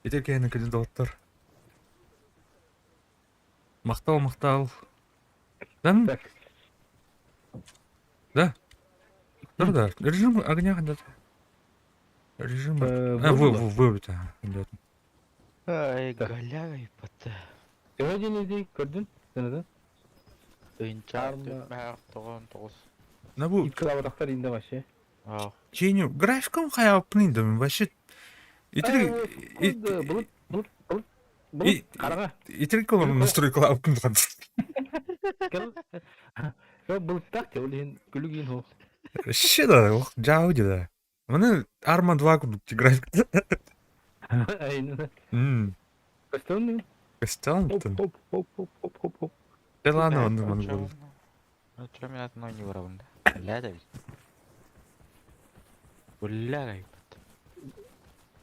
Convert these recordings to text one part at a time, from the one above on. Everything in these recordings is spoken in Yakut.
Ити киһини күнү доҕоттор. Махтал, махтал. Да? Так. Да. Да, да. Режим огня хандат. Режим... Э, А, вы, вырубила. вы, вырубит, ага, хандат. Ай, Так. галяй пата. Төһө диэн эдий көрдүн? Сынатын? Тыынча Арма 99. На бу иккилабатахтар инде вообще. Аах. Ченю, графиком хайаппын да вообще итирик Былыт, былыт, былыт, былыт, хараҥа. итирик олорун настройкалаабыппын да Кэл, былыттаах те, ол иһин күлүк иһин суох. Вообще да, ох, дьаабы да. Маны Арма 2 курдук график. Айнына. Көстөн Көстөн Хоп, хоп, хоп, хоп, хоп, хоп, хоп. Да ладно, оннук маннык буолбут. Оччо мин атын оонньуу барабын да. Бля да Бля гайбыт.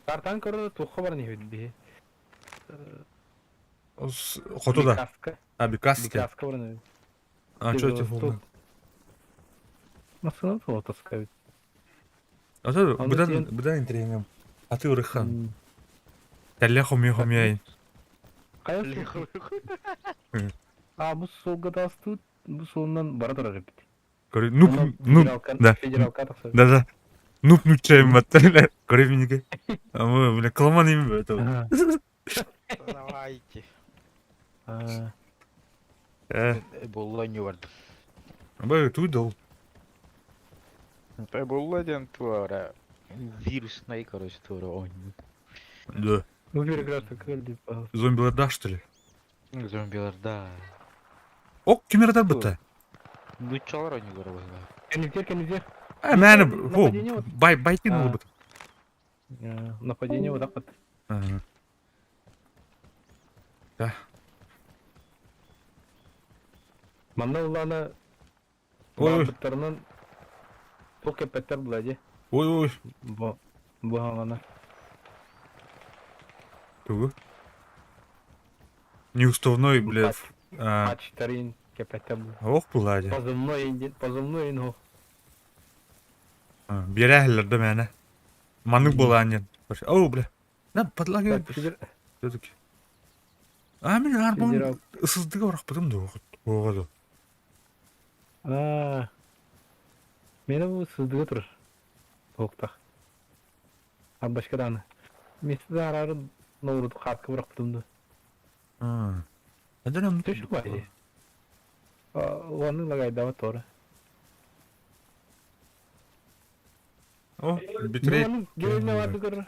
Картан көрөр туохха баран иһэбит биһи. Хоту да. Бикаска. А, Бикаска. Бикаска баран иһэбит. А, что это фулна? Массыына тула таскабит. А то Аны быдан сен быдан интригэм. Аты ырыхан. Тэллэ хомуйа хомуйа. Хайа А бу суолга таастыбыт, бу суолунан бара турар эбит. Көрү нуп нуп да. Федералка тахсар. Да да. Нуп нуччайым баттар. Көрө минике. А бля кылман им это. Давайте. А. Э. Булла не бардым. Бай туу Та булла диэн туора вируснай, короче, туора оонньуу. Да. Ну, переграфика кэлди, пожалуйста. Зомбилардаах что ли? Зомбилар, да. Ок, ким эрэ быта? Нуччалар оонньуулара быһыылаах. Кэннитер, кэннитер. А, мээнэ, хо, Нападение вот. бай, байтин А. ылбыт. Нападение вот так вот. Ага. Да. Манна улаана Ой, ой, баабыттарынан туох кэппэттэр була дии. ой, ой. Бу бу хаҥана. Тугу? Неуставной, бля, а, Патчтарын кэппэттэр була. ох була дии. Позывной диэн позывной ин Биэрээһэллэр да мээнэ. Маннык буолаан диэн. О, бля. На, подлагивает. Все-таки. А, мин арбан ысыздыга барахпытым да оҕо да. Аа, мені бу сыздыга турар. Туохтах. Арбашка дааны. Миэстэ арары ноурут хаатка бырахпытым да. Аа. Эден оннук Түш бай. Уонны лагайдаабат тоора. О, битрейт. Геройна барды көрөр.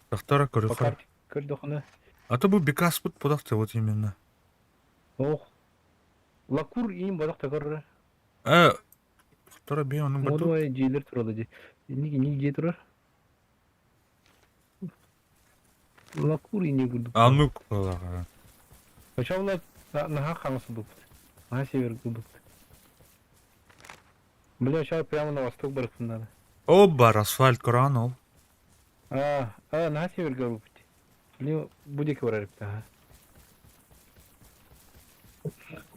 Тахтара көрөхөр. Көрдөхүнэ. А то бу бикаспыт подахты вот именно. Ох. Лакур иин бодох көрөр. Э, тахтара би onun барту. Модуай дьиэлэр туралар дии. Инник инник дьиэ турар. Лакур инник курдук. Анук балаға. Очоҕуна наһаа хаҥас ылбыппыт. Наһаа север ылбыппыт. Бля, сейчас прямо на восток барыппын надо. О, бар асфальт көрөн ол. А, а, наһаа северге ылбыт. Блин, бу диэки барар эбит, аха.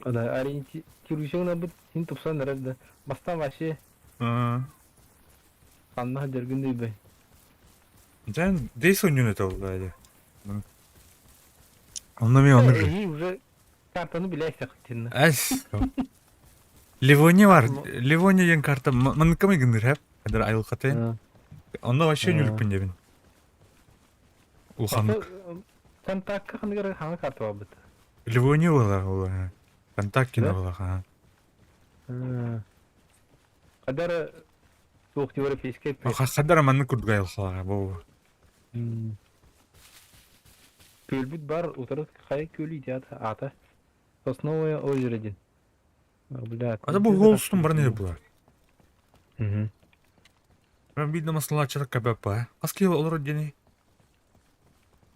Да, ориентирующий быт син тупсан эрэр да. Бастаан вообще ханна сылдьаргын да өйбөй. Дьэн дейс ойнун это ол Онно мен оннук. Эһии уже картаны билээстэхтинна. Эс. Ливония бар. Ливония диэн карта манныкка гынныр хэп. Кадыр айылхатын. Онно вообще нүлүкпүн дебин. Улханнык. Контакка ханыгар хаҥа карта барбыт. Ливония буолар ол. Контакт кино буолар. Хадара туох европейскай Хадара маннык курдук айылхалаға бу. Күөлбүт бар утары хайа күөлүй диата ата. Сосновое озеро диэн. Бля. А бу холстун бар не булар. Мен видно маслача кабапа. Аски олор дени.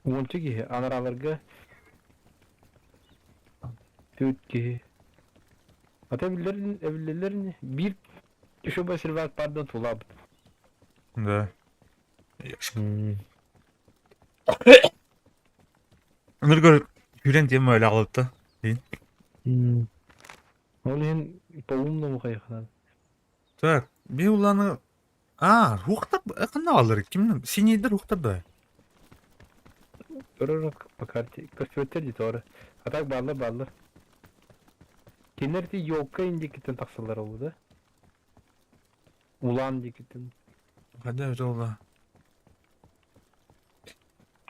Уонча киһи анараларга түөрт киһи. Ата эбиллэр эбиллэллэр биир еще сервак пардан тулаабыт. Да. Ныргөр хүрен тема эле алыпты. Ол иһин по-умному хайыханан. Так, би уланы А, рухтар кандай алыр? Кимдин? Синейдер рухтар да. Турар по карте. Көстүбэттэр дии тоҕо эрэ. А так бааллар бааллар. Кинилэр ити елка диэкиттэн тахсаллар ол да? Улаан диэкиттэн. Хайда эбит ол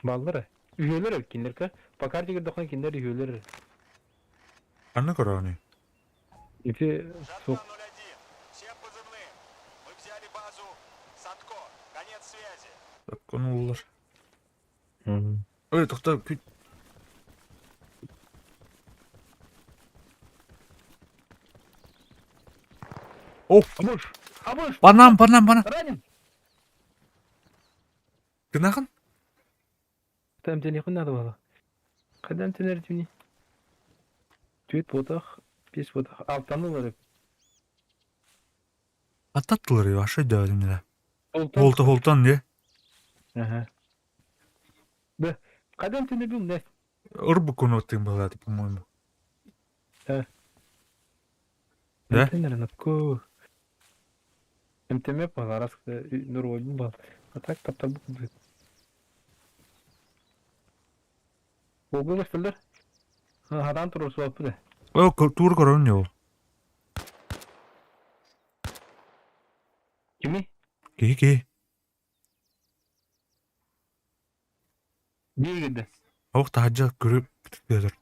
Бааллар ээ. Үһүөлэр эбит кинилэргэ. По карте көрдөххүнэ кинилэр үһүөлэр эрэ. Ханна көрөҕүнүй? Ити суох. Всем позывным. Мы взяли базу Садко. Конец связи. Садкону Ой, тохтоо күт. О! Абыш! Абыш! Банан, банан, банан. Ранен! Гынахын? Там телефон надо было. Когда тенер түни? Түөт буотах, биэс буотах, алтаны ылар эбит. Аттаттылар аша өйдөөтүм даа. Олтон. Холта холтон дии. Аха. Б. Кадам ты набил, не? Ырбыккун оттыын быһалааты, по-моему. Да? Эмтэнэр Эмтэмэ паларас нуруойбун бал. А так тапталбыт курдук. Уолга көстөллөр. Хадаан туруорсубаппыт ээ. О, туур көрөбүн дии ол. Кими? Киһи киһи. Дии кирдэ. Ох таһырдьа көрү тыатыр.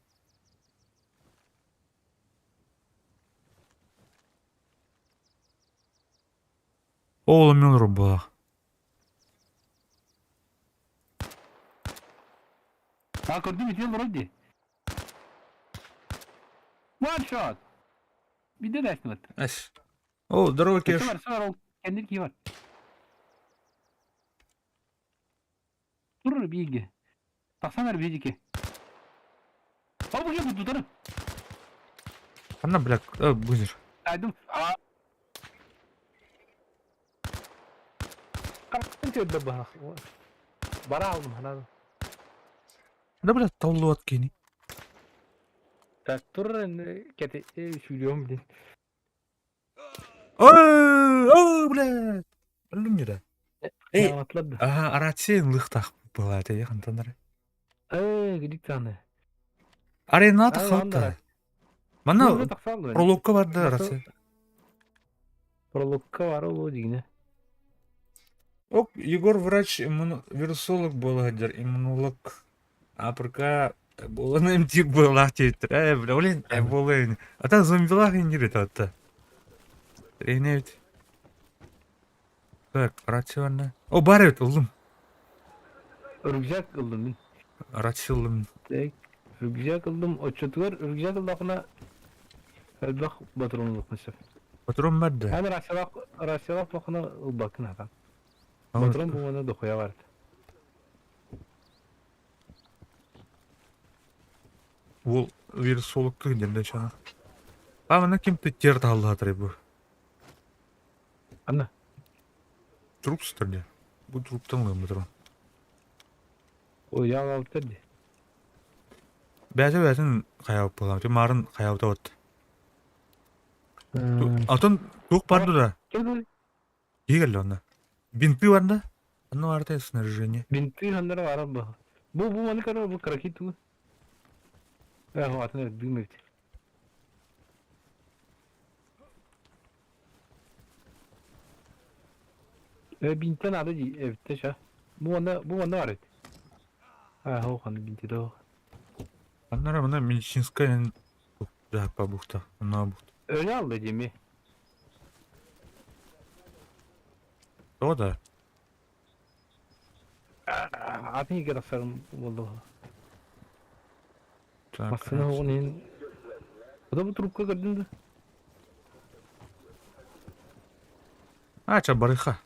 Ол эмиэ олорор буолаах. А көрдүм ити олорор дии. One shot. Биирдэ да эстибэт. Эс. О, здорово, Кеш. Бар, бар, ол кэннин киһи бар. Тур бииргэ. Тахсан эр биирдики. Ол бу бу тутары. Ханна, бля, бузер. Айдым. Қырықтың төрді бара. Бара алдым, хананы. Да, бля, толлуот кини. Так, тур кете сүйлүөм блин. Ой, ой, бля. Өллүм да. Эй, Атлады. ага, рация лыхтах была, это я хантанары. Эй, гидик таны. Арена тахалта. Манна прологка барды рация. Прологка бар ол дигине. Ок, Егор врач, вирусолог буола сылдьар, иммунолог. АПРК буолан эмтиир буолаах диэбиттэр. Ээ, бля, блин, буолуо А та зомбилаах иннир этэ отто. Тренер эбит. Так, рация барна. О, бар эбит, ыллым. Рюкзак ыллым мин. Рация ыллым. Так, рюкзак ыллым. Оччотугар рюкзак ыллахына элбэх патрон ылыахпын сөп. Патрон бар да. Аны рациялаах рациялаах буоллахына ылбаккын хатан. Патрон буолуона дохуя барт. Уол вирусологка диэн чана. А манна ким-то тер тааллаатар бу. Анна. Труп сытар дии. Бу труптан ылыам патрон. Ой, ял алыптар дии. Бэйэтэ бэйэтин хайаабыт буолаам. Ти маарын хайаабыта вот. Атын туох барды да? Киһи кэллэ онно. Бинты бар да? Онно барыта снаряжение. Бинты ханнара барар бу. Бу бу маны көрө бу караки туу. Э, атын дым эбит. Э, бинтен ады дии эбитте ша. Бу манна бу манна бар эбит. А, хохан бинти да. Аннара мына медицинская да бухта. Онно бухта. Өлө алды деми. Тоҕо да? Атын иге тахсарым болду. Так. Массына оҕун иһин. Ода бу трубка көрдүн да? А, ча барыха.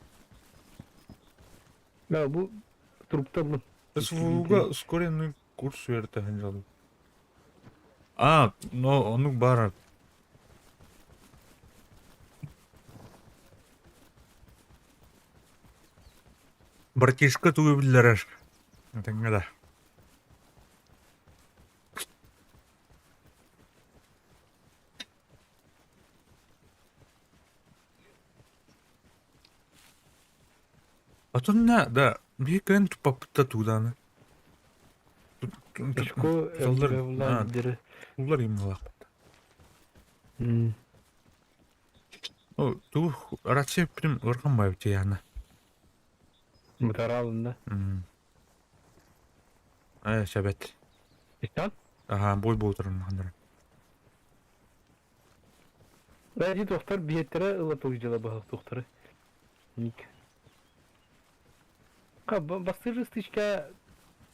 Да, бу трубка бу. СВУга ускоренный курс үөрэтэ сылдьабын. А, но оннук баар. Братишка тугу биллэрэр. Этэҥҥэ да. Отонна да биир күн туппаппыт да туудааны. Очко Туталлар, МГ дири. Улар иммалаахпыт. О, ту рация прям ыархан баайбыт яна. Мытаралында. Э, сөбөт. Истан? Аха, бой болтурун хандар. Бәди тохтар биһеттэрэ ыла тугдьыла баһыл тухтары. Ник. Бастыыр ыстычка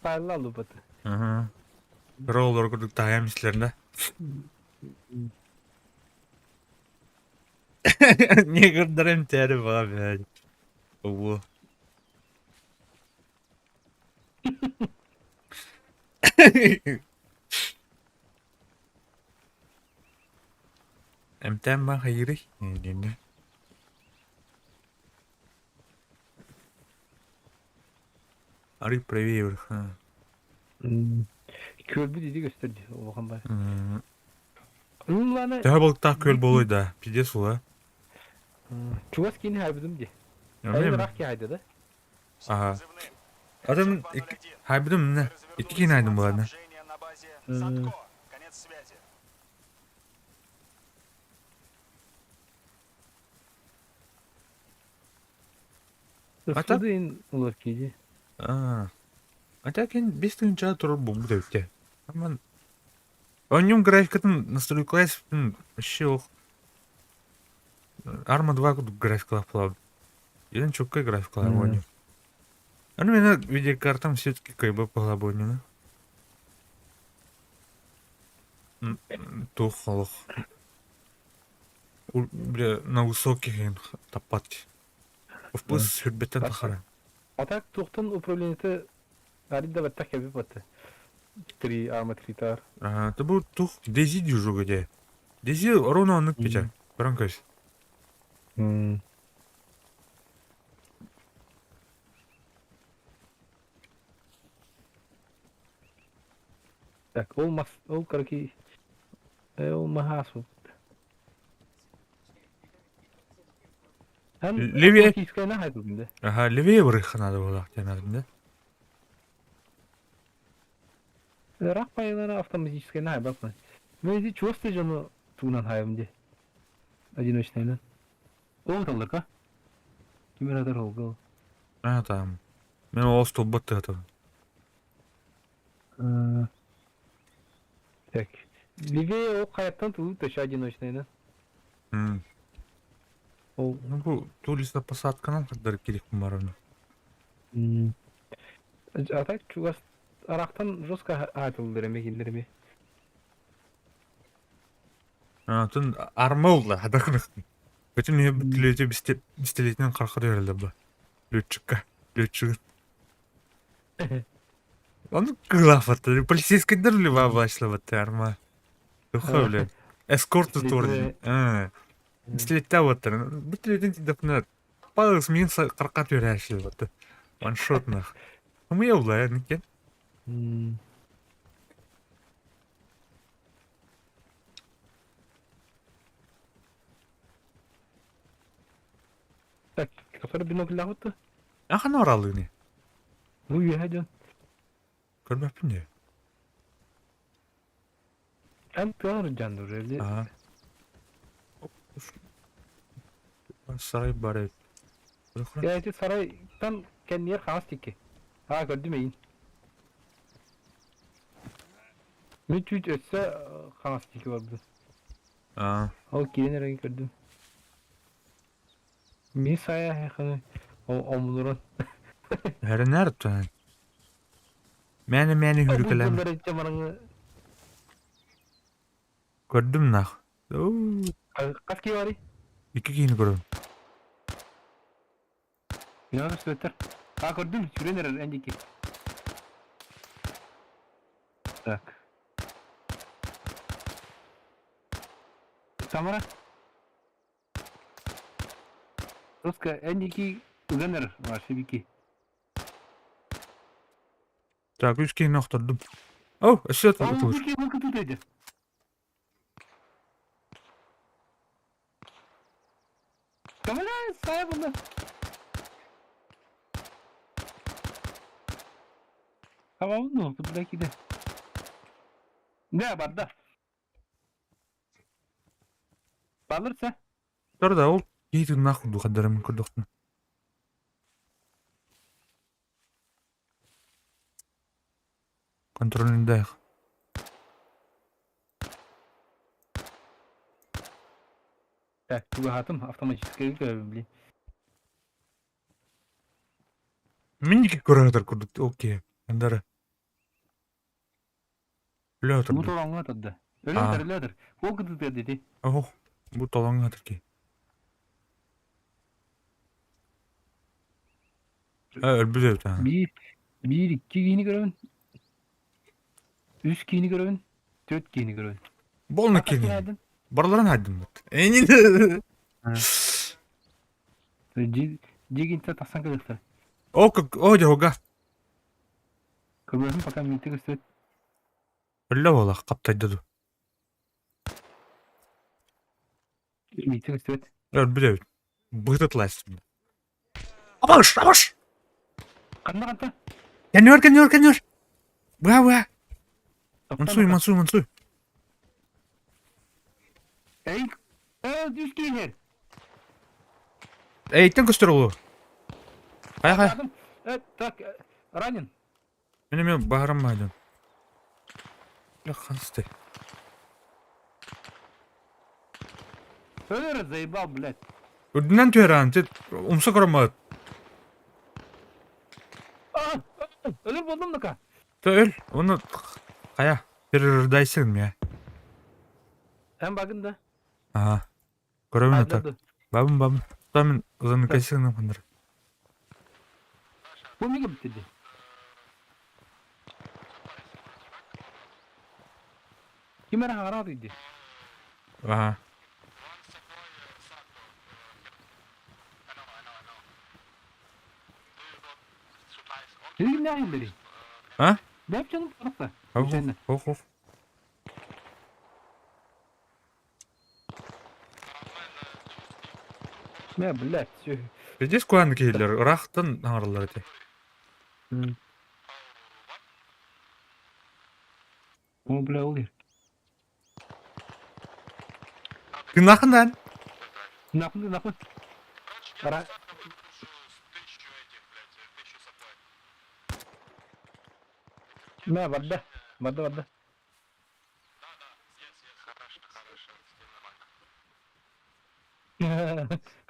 таайла алыбыт. Аха. Роллар курдук таайам истилэрин да. Негрдар эмтээри баҕа блядь. Ого. Эмтээн баа хайыырый? Диэннэ. Арый правее вверх. Күөлбүт иди көстөр дии улахан бай. Ылланы Төһө балыктаах күөл буолуой да? Пиздец ула. Чугас киини хайбытым дии. Айын ыраах киһи хайда да. Ага. Атын хайбытым не? Икки киин айдым буолана. Конец связи. Ата улар киди. А. А так ин бес тыһыынча турар буолбут эбит Аман Онньум графикатын настройкалайспын вообще ох Арма 2 курдук графикалаах буолабын. Илин чоккай графикалаах оонньуу. Аны мин видеокартам все-таки кыайбат буолла оонньууну. Туох олох бля на высоких таппат. Впус сүрбэттэн тахара. А так туохтан управлениета арыйда да баттах кэбип батты. Три арма тритар. Ага, ты бу тух Дези дюжуга де. Дези ровно оннук пече. Көрөн көс. Так, ол мас, ол короче, ол махас. Левее. Ага, левее вырыха надо было, да? Ыраах пайылара автоматическай наайбаппын. Мен ити чугас да дьону тугунан хаайабын дии. Одиночнайынан. Ол талларка. Ким ыратар олга. А, там. Мен ол столбат тыгатабын. Так. Левее ол хайаттан тылы точно одиночнайынан. Ол ну бу ту лесопосадканан хаддар кирикпин бараны. А так чугас арахтан жестко аатылдыр эме кинилер эме. Атын арма улла хадакын. Бүтүн үйө бүттүлүөтү пистолетинен харахар берелер ба. Летчикка. Летчик. Он кылафатты. Полицейскийдер ли башлабатты арма. Туха бля. Эскорт тур. Пистолетте баттар. Бүттүлүөтүн тидапна. Палыс мин каркат берәшил батты. Ваншот нах. Умея улла никен. Так, который бинокль лахутtu? Ахан оралыны. Бу үөһэ дьон. Көрбөппүн дии. Эн тыар дьандыр или Ага. Сарай бар эбит. Я эти сарайтан кэнниэр хаҥас тикки. Аа көрдүм эйин. Мен чуть өссө хаҥас тикки барбытым. Аа. Ол киирэн эрэн көрдүм. Мин сайа ханы омунуран. Эрэнээр туһан. Мээнэ мээнэ хүрүкэлэм. Көрдүм нах. Хас киһи барый? Икки киһини көрөбүн. Мин көстүбэттэр. А көрдүм, сүрэн эрэр эн диэки. Так. Тамара. Руска эн диэки ыган эрэр вообще бики. Так, үс киһини охтордум. О, өссө Ол тур. диэки кытыта еді. Камала, сайа булла. Tamam mı? Bu belki de. Да, барда. Балырса. Торда ол киһи тыыннаах курдук хаддарымын көрдөхтүн. Контролундаах. Так, чугаһаатым, автоматическай көрөбүн, блин. Мин көрө курдук ол киһи. Андара. Өлө Бу турда. толоҥҥо турда. Өлө өлө өлөр. Ол кытытыар дити. Ох, бу толоҥҥо атыр киһи. Өлбүт эбит аа. Биир, биир икки киһини көрөбүн. Үс киһини көрөбүн. Төрт киһини көрөбүн. Болна кини. Барыларын хайдым бут. Энин. Дьигинтэ тахсан кэлиэхтэр. О, о, дьоһуга. Көмөһүм пока миитэ көстүбэт. Өллө буолах, хаптайда ду. Миитэ көстүбэт. Өлбүт эбит. Быһытытлайсың. Абаш, абаш! Ханна ханта? Кэннүөр, кэннүөр, кэннүөр! Быа, быа! Мансуй, мансуй, мансуй. Эй, үс киһи. Эйтен көстөр олу. Хайа, хайа. Так, ранен. Мен эме баарым маадын. Хансты. Өлөр заебал, блядь. Үрдүнэн түһэрэн, умса көрөмөт. Өлөр болдум да Та өл, оны хайа, перерождайсың мя. Эн багын да. Ага. Көрөмүн так. Бабым, бабым. Тамын узаны кайсың хандар. Бу миге битти. Ким эрэ хараат ыйды. Ага. Билгин бери. А? Бэп чанып барықта. Ох, ох. Мэ, блядь, все. Здесь куан киһилэр ыраахтан аҥараллар этэ. О, бля, ол ер. Тыыннаахын Нахуй, нахуй. Ра... Мэ, барда. Барда, барда.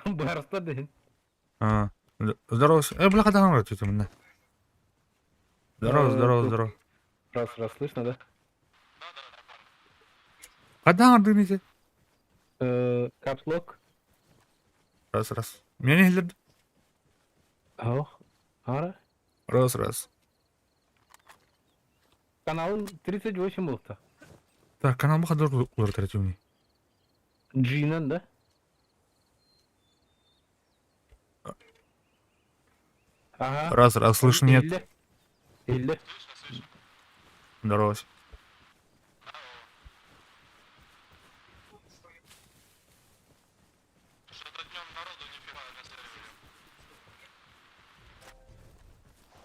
Барыста дehин. А, здорово. Бля, хадаан түтүмүнэ. Здорово, здорово, здорово. Раз, раз, слышно, да? Хадаан ардыгын Caps lock. Раз, раз. Мени хилерди. Ох. Ара. Раз, раз. Канал 38 болта. Так, канал бу хадыр улар третюни. Джинан, да? Ага. Раз, раз, слышно, нет. Элле. Элле. Здорово.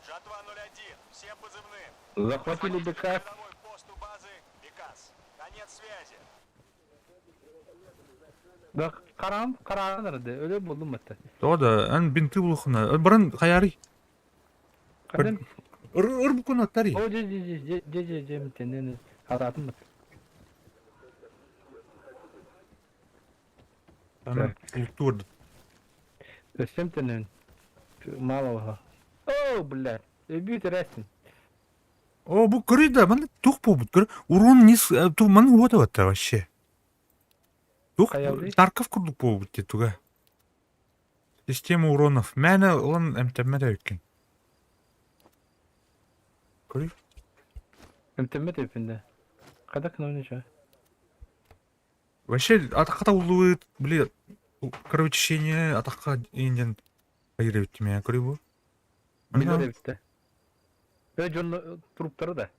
Жатва 01. Всем позывным. Захватили БК. Передовой пост у базы Бекас. Конец связи. Да, карам, караан арады. Өлө болдум атта. То да, эн бинты булухна. Баран хаяри. Каден. Ыр ыр букун аттари. О, же, же, же, же, же, же, же, мтенен. Харатым бат. Ана культур. Өссөм тенен. Малого. О, бля. Өбүт рәсин. О, бу көрүй да, маны тух бу көр. Урон не ту маны вот это вообще. Тух Хаялый? Тарков курдук бу туга. Система уронов. Мәне улан эмтемме өккен. Көрүй. Эмтемме тепинде. Када кына ча. Вообще атаққа улуы, бли, кровотечение атаққа инден айырып мен көрүй бу. Билер эбитте. Ö жон труптары да.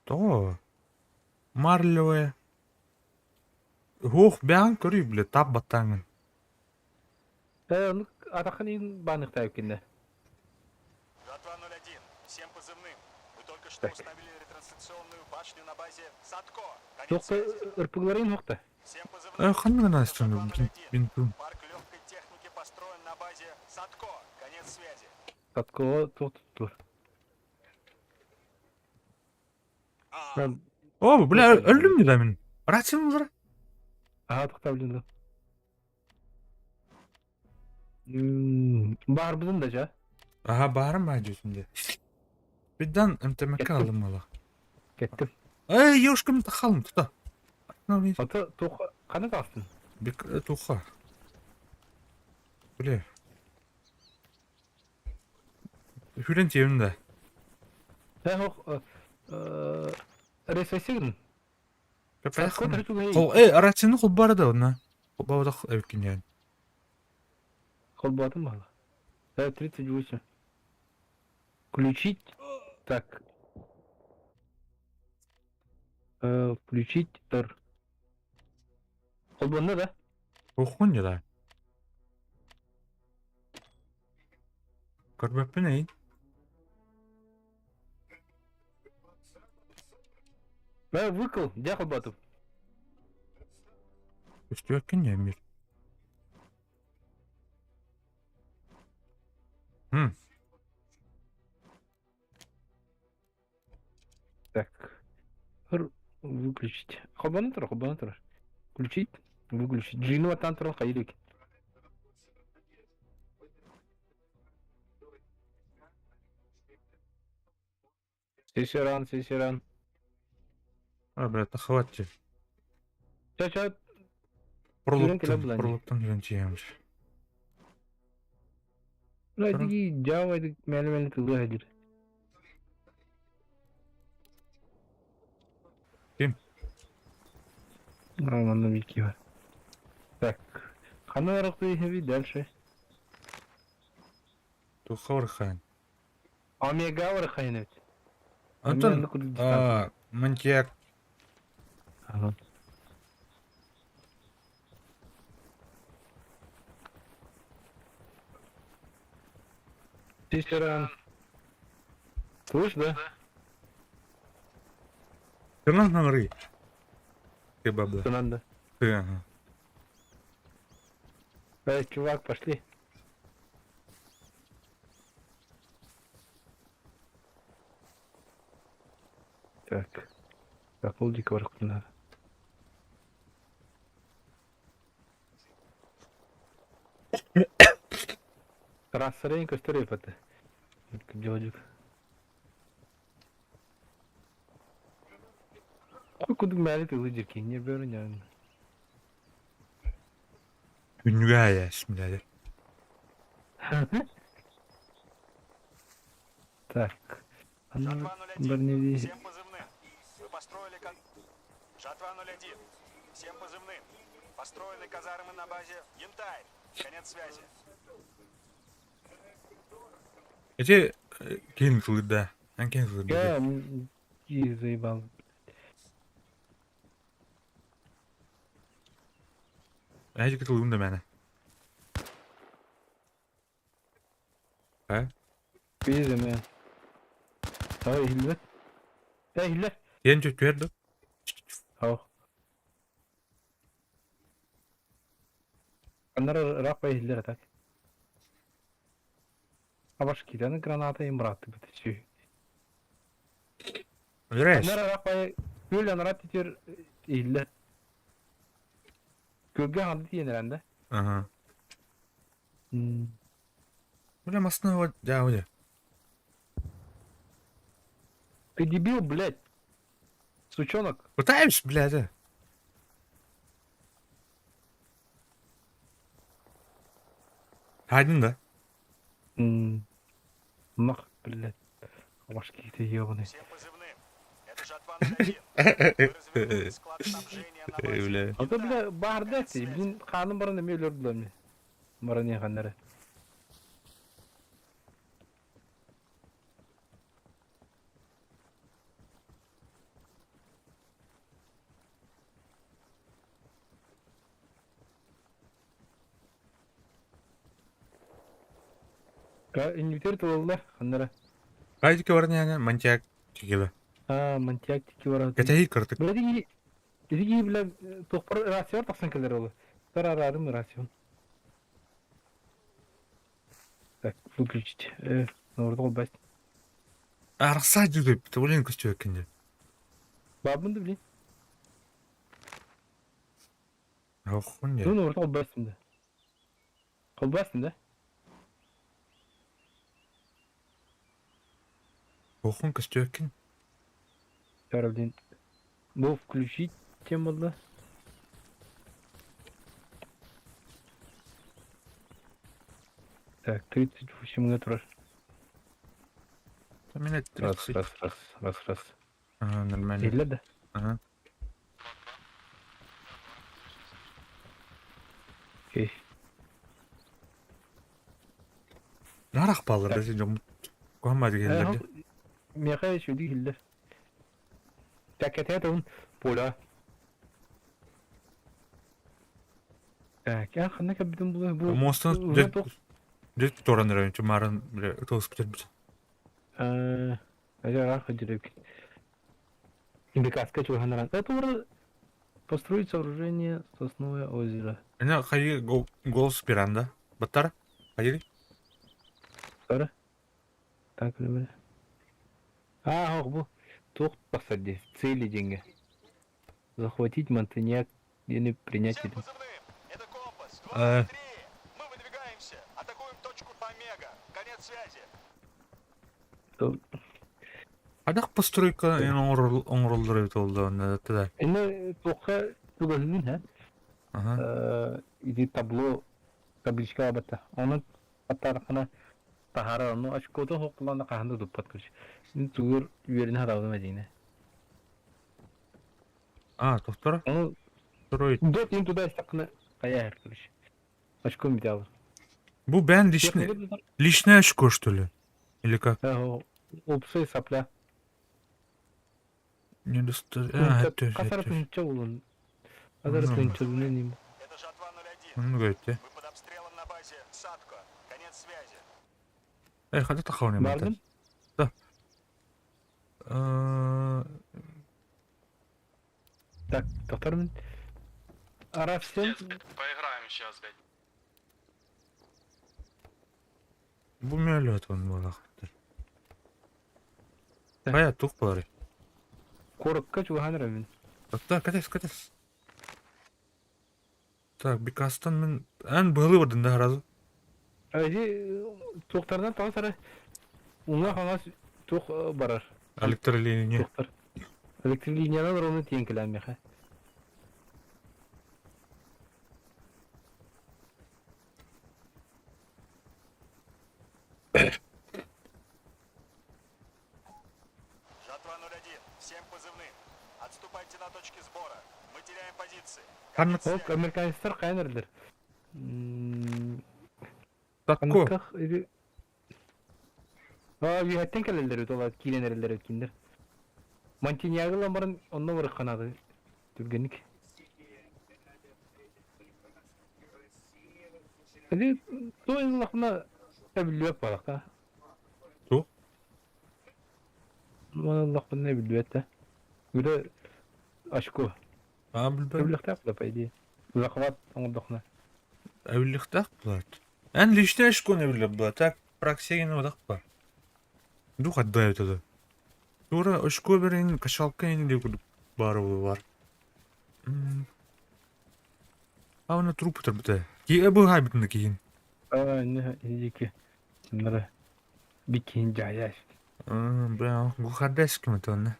То. Марлевая. Ох, бян көрүй, бля, тап баттаңын. Э, оны атакын ин баныкта өккенде. Жатва 01. Всем позывным. Мы только что Так. установили ретрансляционную базу. Башню на базе Садко. Конец Туох да связи. ырпыгларын суох да? Всем Э, позывным. ханна Это гына Жатва 01. бинтун. Парк легкой техники построен на базе Садко. Конец связи. Садкоҕа туох туттулар? О, бля, өллүм да мин. Рациям бар. Аха тохтообутун да. Баарбытын да ча. Аха, баарым баа дьүтүнде. Биддан МТМК алым мала. Кеттим. Эй, ёшкам тахалым тута. Ата туох хана таастын? Бик туха. Бля. Хүрен тиэбин да. Тэ хох ресесигин. Хол э рацияны холбара да онна. Холбаабатах эбиккин диэн. Холбоотум баала. 38. Включить. Так. Включить Р. Холбонно да? Туоххун да. Көрбөппүн эйин. Э, выкл, дьэ холботум. Көстүөккүн дьэ мир. М. Так. Р выключить. Холбоно турар, холбоно турар. Включить, выключить. Джину аттан туран хайырык. Сесеран, сесеран. А, бля, тахаватчы. Ча ча Пролуктан, пролуктан жүрен тиеміз. Бля, Java мэлэ-мэлэ тылы хадир. Ким? А, манна вики бар. Так. Хана барахты дальше. Тухавар хан. Омега барахайнет. Антон, Мантьяк. Ага. Сесеран. Слышь, да? Тынан наңры. Ты бабла. Что надо? Ты, ага. Эй, чувак, пошли. Так. Так, полдика надо. Трассеренько көстөр Делодик. Ой, кудук мәлі тылы жерки, не бөрін Күнүгә бисмилlah. Так. Ана Жатва 01. бір Всем позывным. Вы построили кон... Жатва 01. Всем позывным. Построены казармы на базе Янтарь. Конец связи. Эти кин кылыда. Ан кин кылыда. Я и заебал. Эти кылыдым да мәне. А? Беземе. Ай, хиллер. Эй, хиллер. Тен чөт Ау. Аннара рапа хиллер так. Абаш киданы граната им браты бит. Реш. Аннара рапа күл анара титер хиллер. Көлгө ханды тиенеренде. Ага. Бля, масна дяуде. Ты дебил, блядь. Сучонок. Пытаюсь, блядь. а. Один, да? Нах, блядь. Башки ты ебаный. Всем позывным. Это Жатва 01. Вы развернули склад снабжения на базе. Бля. А то, бля, баарда блин, ханым барын эме өлөрдүлөр мне. Барын яханнары. Инвитер тулалар ханнара. Кайдыка барны яна мантяк чигела. Аа, Монтяк тики барар. Кэтэһии кырдык. Бля, ити ити бля туохпар рацион тахсан кэлэр ол. Тарарарым рацион. Так, выключить. Нордол баст. Арахсаа дьүдэ, блин көстүөккүн дии. Бабын да блин. Охун Ну, дии. нордол бастым да. Колбастым да? Охун көстүөккүн. Тара, блин. Бу включить тем было. Так, 38 метров. Меня Раз, 30. раз, раз, раз, раз. Ага, нормально. Или да? Ага. Окей. Нарах баллар да сен жом. Куамма дегенлер де. Меха еще дигиллер. Так, это он поля. Так, я ханна кабидым бу бу. Мостан Уже тоқ. дет торан район марын бile тоос күтер Э, Ажар жүрек. Индикаска чуханаран. Это уже построить сооружение сосновое озеро. Ана хайы голос пиранда. Баттар? Хайы? Сара. Так, бile. А, ох, бу. Туох посади. Цели деньги. Захватить Монтаньяк или принять Всем это. позывным. Это компас. Э. 2, 3. Мы выдвигаемся. Атакуем точку Омега. Конец связи. Адак постройка эн оңролдор эбит олду онда да. Эне туохха тугаһыгын ха. Ага. Иди табло табличка абата. Оны аттархана тахара ону очкото хоқлана каханда дуппат короче. Тугур үерин харавдым әдине. А, тоқтор? Оны Строить. дот им туда истакна каяр короче. Очком битал. Бу бен личный личное очко что ли? Или как? Опсы сапля. Не доста... А, это Касар это. тынча улун. Азар Ну. тынча улун ним. Это жатва 01. Ну, говорите. Мы под обстрелом на базе Садко. Конец связи. Эй, хада тахауны Бардым? Да. Э, Так, доктор мен. Арафсен. Поиграем сейчас, блядь. Бу мөлөт он болақтыр. Так. Бая тух болар. Корокка чухан мен. Так, катес, катес. Так, Бикастан мен ән бұғылы бардын да разы. Әзи тоқтардан тағы сары уңа хаңас тоқ барар. Электролиния. Тоқтар. Электролиниядан ровно тең келәм меха. Жатва 01. Всем позывным. Отступайте на точки сбора. Мы теряем позиции. Ханны Ол американецтер қайнерлер. Татко. Қаныққақ иди. А, үйәттен келелер өт, олар киленерлер өткендер. Монтиньягылан барын онно бар қанады. Түргенік. Эди той лахна табилүөк балакта. Ту? Мана лахна билүөт та. Гүлө ашко. А, білбен. Билэхтак да по идее. Захват оңдохна. Әвліқтақ бұлар. Ән личное очко не біліп бұлар. Так, праксеген одақ бар. Дух отдает это. Тура очко берин, качалка енді күдік бары бар. М. А оны труп тұр біті. Ке бұл хай бітінді кейін. А, не, идики. Нара. Бикин жаяш. Бля, гухардес кім это оны?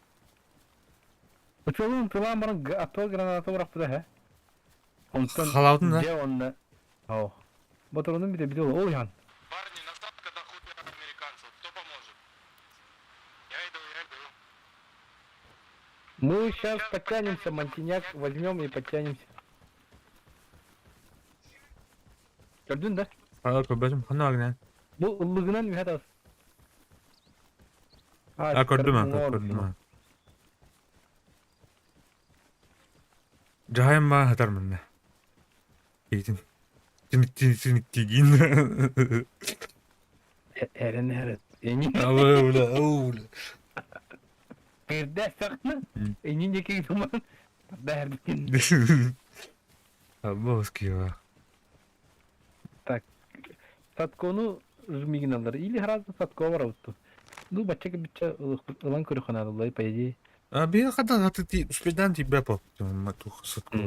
Учолун тылан барын ато граната быракты да, Онтон Халаудын да? Де онна. Ау. Батыронун бите бите ол ян. Парни, на Садко дохуя американцев. Кто поможет? Я иду, я иду. Мы сейчас подтянемся, Монтиняк возьмем и подтянемся. Gördün да? Aa, көбәтім қана агнен. Бу ыллыгынан mühət az. А, көрдім, а, көрдім. а. Жайым ба хатармын да. Кейтін. Тиник тиник тиник тигин. Эрен эрен. Эни. Абы, бля, ау, бля. Кирдээстэххинэ, иннин диэки гынан тарда Абоскиева. Так, Садкону жмигиналлар или гораздо Садко барабыт. Ну, бачча кибиччэ ылан көрүөххэ наадаллай, по идее. А бия хата хата ти успедан тебя по матух Садко.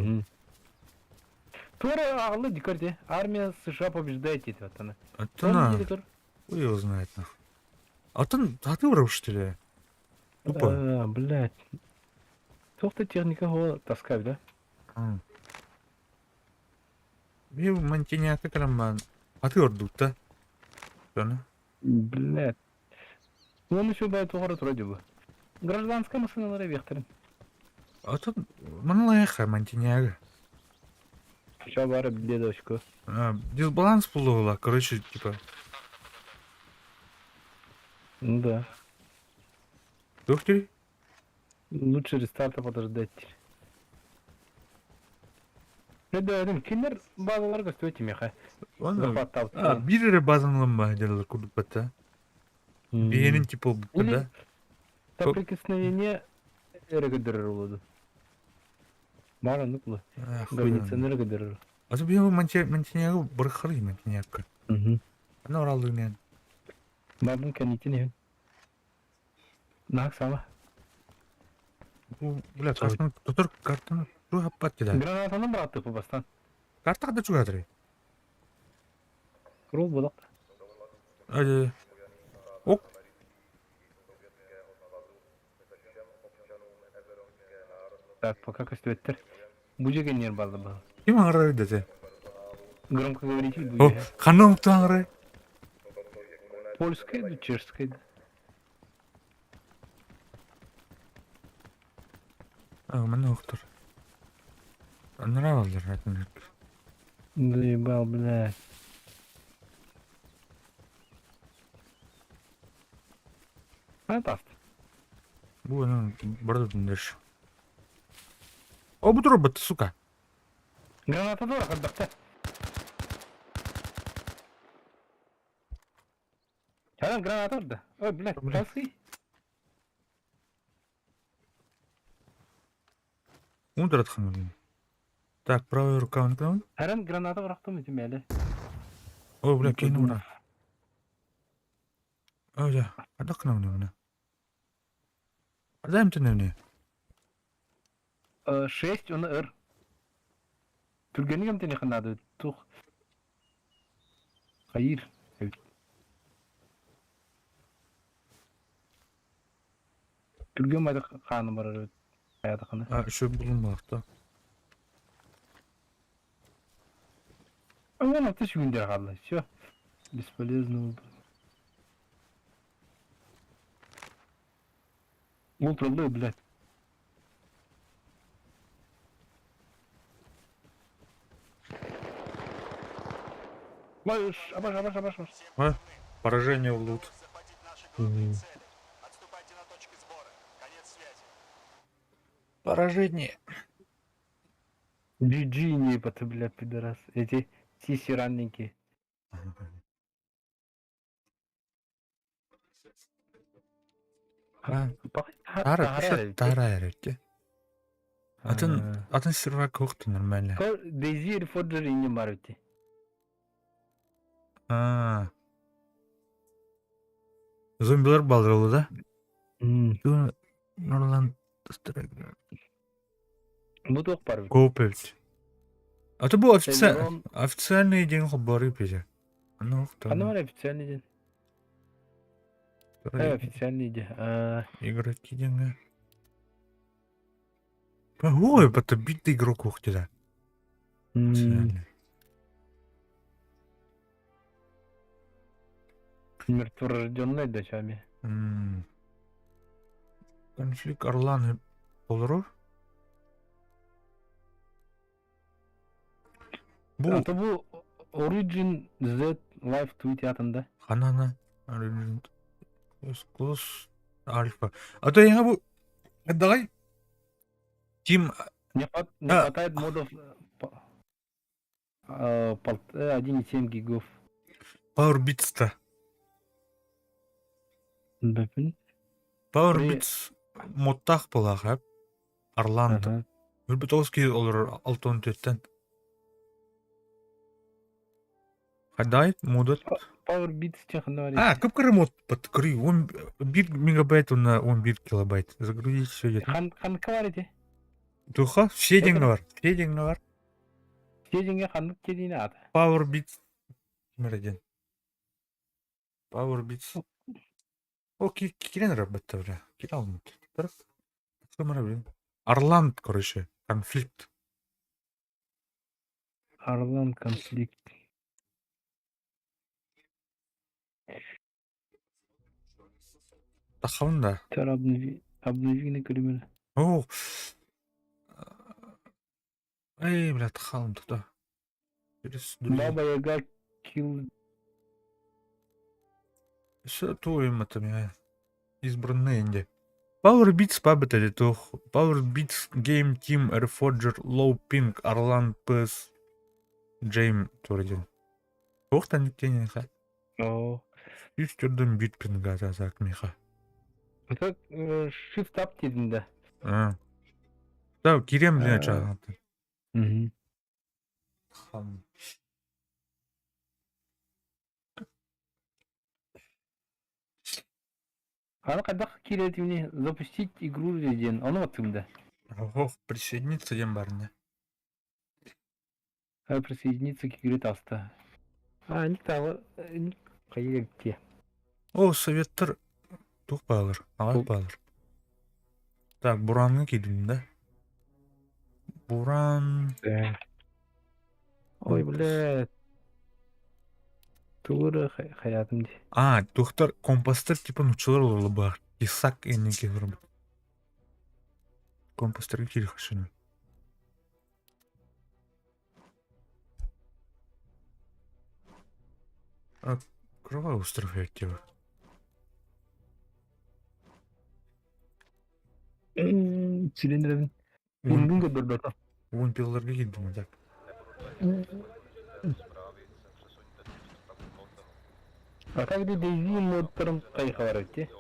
Туора аҕалла дикар де. Армия США побеждает диэтэ аттана. Аттана. Хуй его знает нахуй. Атын хаты что ли? Тупо. А, блядь. Туох да техника хуа таскай, да? Бии мантиняка кэлэн аты ордук Соны. Блядь. Он еще бай туохара тура дьыбы. Гражданская машиналара биэхтэрин. Атын манлайха мантиняга. Все бары билиэ А, дисбаланс буолуола, короче, типа. Ну да. Доктор? Лучше рестарта подождать. Дедим, кинилэр базалар көстүбэт тимиэхэ. Захваттаабыт. А, биир эрэ базанылан баһдьаллар курдук бата. Биһиэнин типа буолбуттар да. Соприкосновение эрэ көрдөрөр буолуо. Баар оннук буолуо. Границаны эрэ көрдөрөр. Асы биһиги Монтенегро быраххарый Монтенегро. Аны ораллыгынан. Бардын кэнниттэн иһин. Наһак сама. Бу, бля, картаны тутар картаны чугаппат дeda. Гранатаны бырааттык бастан. Карта када чугатырый? Крул булак. Ай, Ок. Так, пока көстүбэттэр. Бу же кэнниэр балды баа. Ким аңырар десе? Громкоговоритель бу О, ханна умту аңырар? Польская да чешская да. А, манна охтор. Нравилось это. Заебал, блядь. Фантаст. Бу ну, барды деш. О, бу робот, сука. Граната дура, хаддахта. Чаран граната орда. Ой, блядь, Блядь. тасы. Ударат хамын. Так, правая рука он к Харан граната бырахтым ити мэле. О, бля, кейн ура. О, да. А так нам не А дай им не. 6 он ыр. Түргенник эмтени ханады. Тух. Хайыр. Түрген байды хааны барар. Хаятахана. А, еще булунмакта. Вон аты сүгүндер қалды. Все. Бесполезно болды. Ол туралы, блядь. Ой, абаш, абаш, абаш, абаш. А? Поражение в лут. Захватить наши главные цели. Отступайте на точки сбора. Конец связи. Поражение. GG не ты, блядь, пидорас. Эти сиси ранненькие. А, Тара, пише тара эректе. Атын, атын сервак коқты нормально. Дезир Фоджер и не марути. А. Зомбилар балдырылды да? Нурлан Бу туох бар. Коупевт. А то был офици... Телерон. официальный день хабары пиздец. Ну, кто? Аны бар официальный день. Официальный день. А, Игроки деньги. Ой, это битый игрок ух ты, да. Официальный. Мертворожденный дочами. М. Конфликт Орлан и Полров. Бу А то бу Origin Z Live Tweet атында. ханана Класс Альфа. А то я бу давай Тим Не, хват- не А. хватает модов 1,7 гигов. Power Beats-та. Бэпин. Power При- Beats. Муттаах буолаах эп. Арлан. Өлбүт киһи олорор 64-тэн. Хадай модот. Power Beats технологии. А, кып-кыры мод под кыры. Он 1 мегабайт, он на он 1 килобайт. Загрузить все идет. Хан ханка бар ити. Туха, все деньги бар. Все деньги бар. Все деньги ханнык дедине ата. Power Beats номер один. Power Beats. О, кирен работа, бля. Кирен Орланд, короче, конфликт. Орлан конфликт. Тахабын да. Төр обнови обнови на көрүмүн. О. Эй, бля, тахалым туда. Через друзей. Баба Яга килл Все туем это меня. Избранные инде. Power Beats пабет или тух. Power Beats Game Team Reforger Low Ping Arlan PS Джейм турдин. Тух тан кенеха. О. Үс түрдөн бит пинга тазак миха. Это shift up дедин да. А. Да, кирем бля чаган. Мгм. Хам. Аны хайдах киирэтимни запустить игру диэн ону аттым да. Ох, присоединиться диэн барне. Присоединиться к игре таста. А, ник тағы ник хайыр те. О, советтер тух баалар, аҕай баалар. Так, Буранны киирдим да. Буран... Ой, блядь. Тугура хаятым ди. А, тухтар компастар типа нучылар олорло баар. Исак энники робот. Компастар кири хашины. А, кровавый остров я тебе. Цилиндрин. Күнгүн көрдөрбөтө. Вон пилларга киирдим так. А как де Дейзи модтарын кайха бар эти?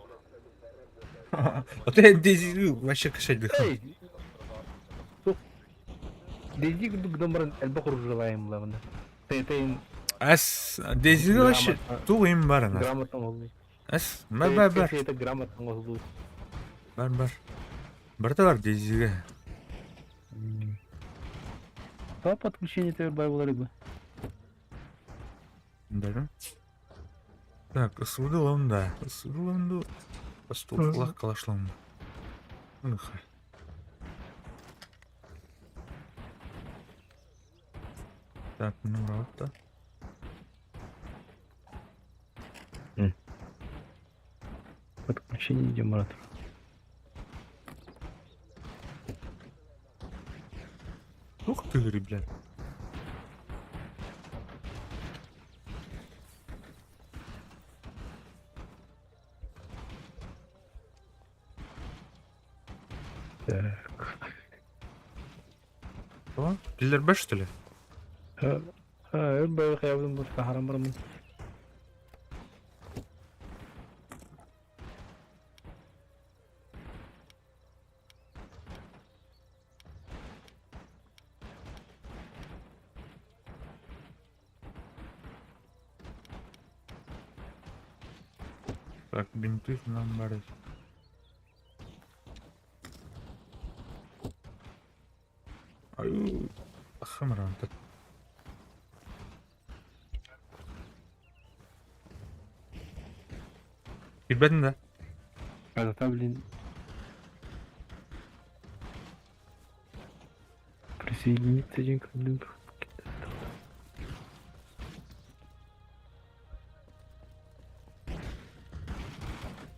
Вот я Дейзи вообще кошать дыхал. Эй! Дейзи курдук гынан элбэх оружалайым булабын. Тэтейн Ас Дейзи вообще туу им бар ана. грамотно болду. Ас бар бар бар. Это грамотно болду. Бар бар. Барта бар Дейзиге. Та подключение тер бай болар иди. Да. Так, ысыдылам да. Ысыдылам да. Постулах калашлам. Ну-ха. Так, ну работа. Подключение идем, брат. Ух ты, блядь. Так. О, Киллер что ли? А, өр хаябын бу сахарам бармын. Так, бинты нам барыть. Аю, хамран так. Билбэтин да? Это, блин. Присоединиться один к одному.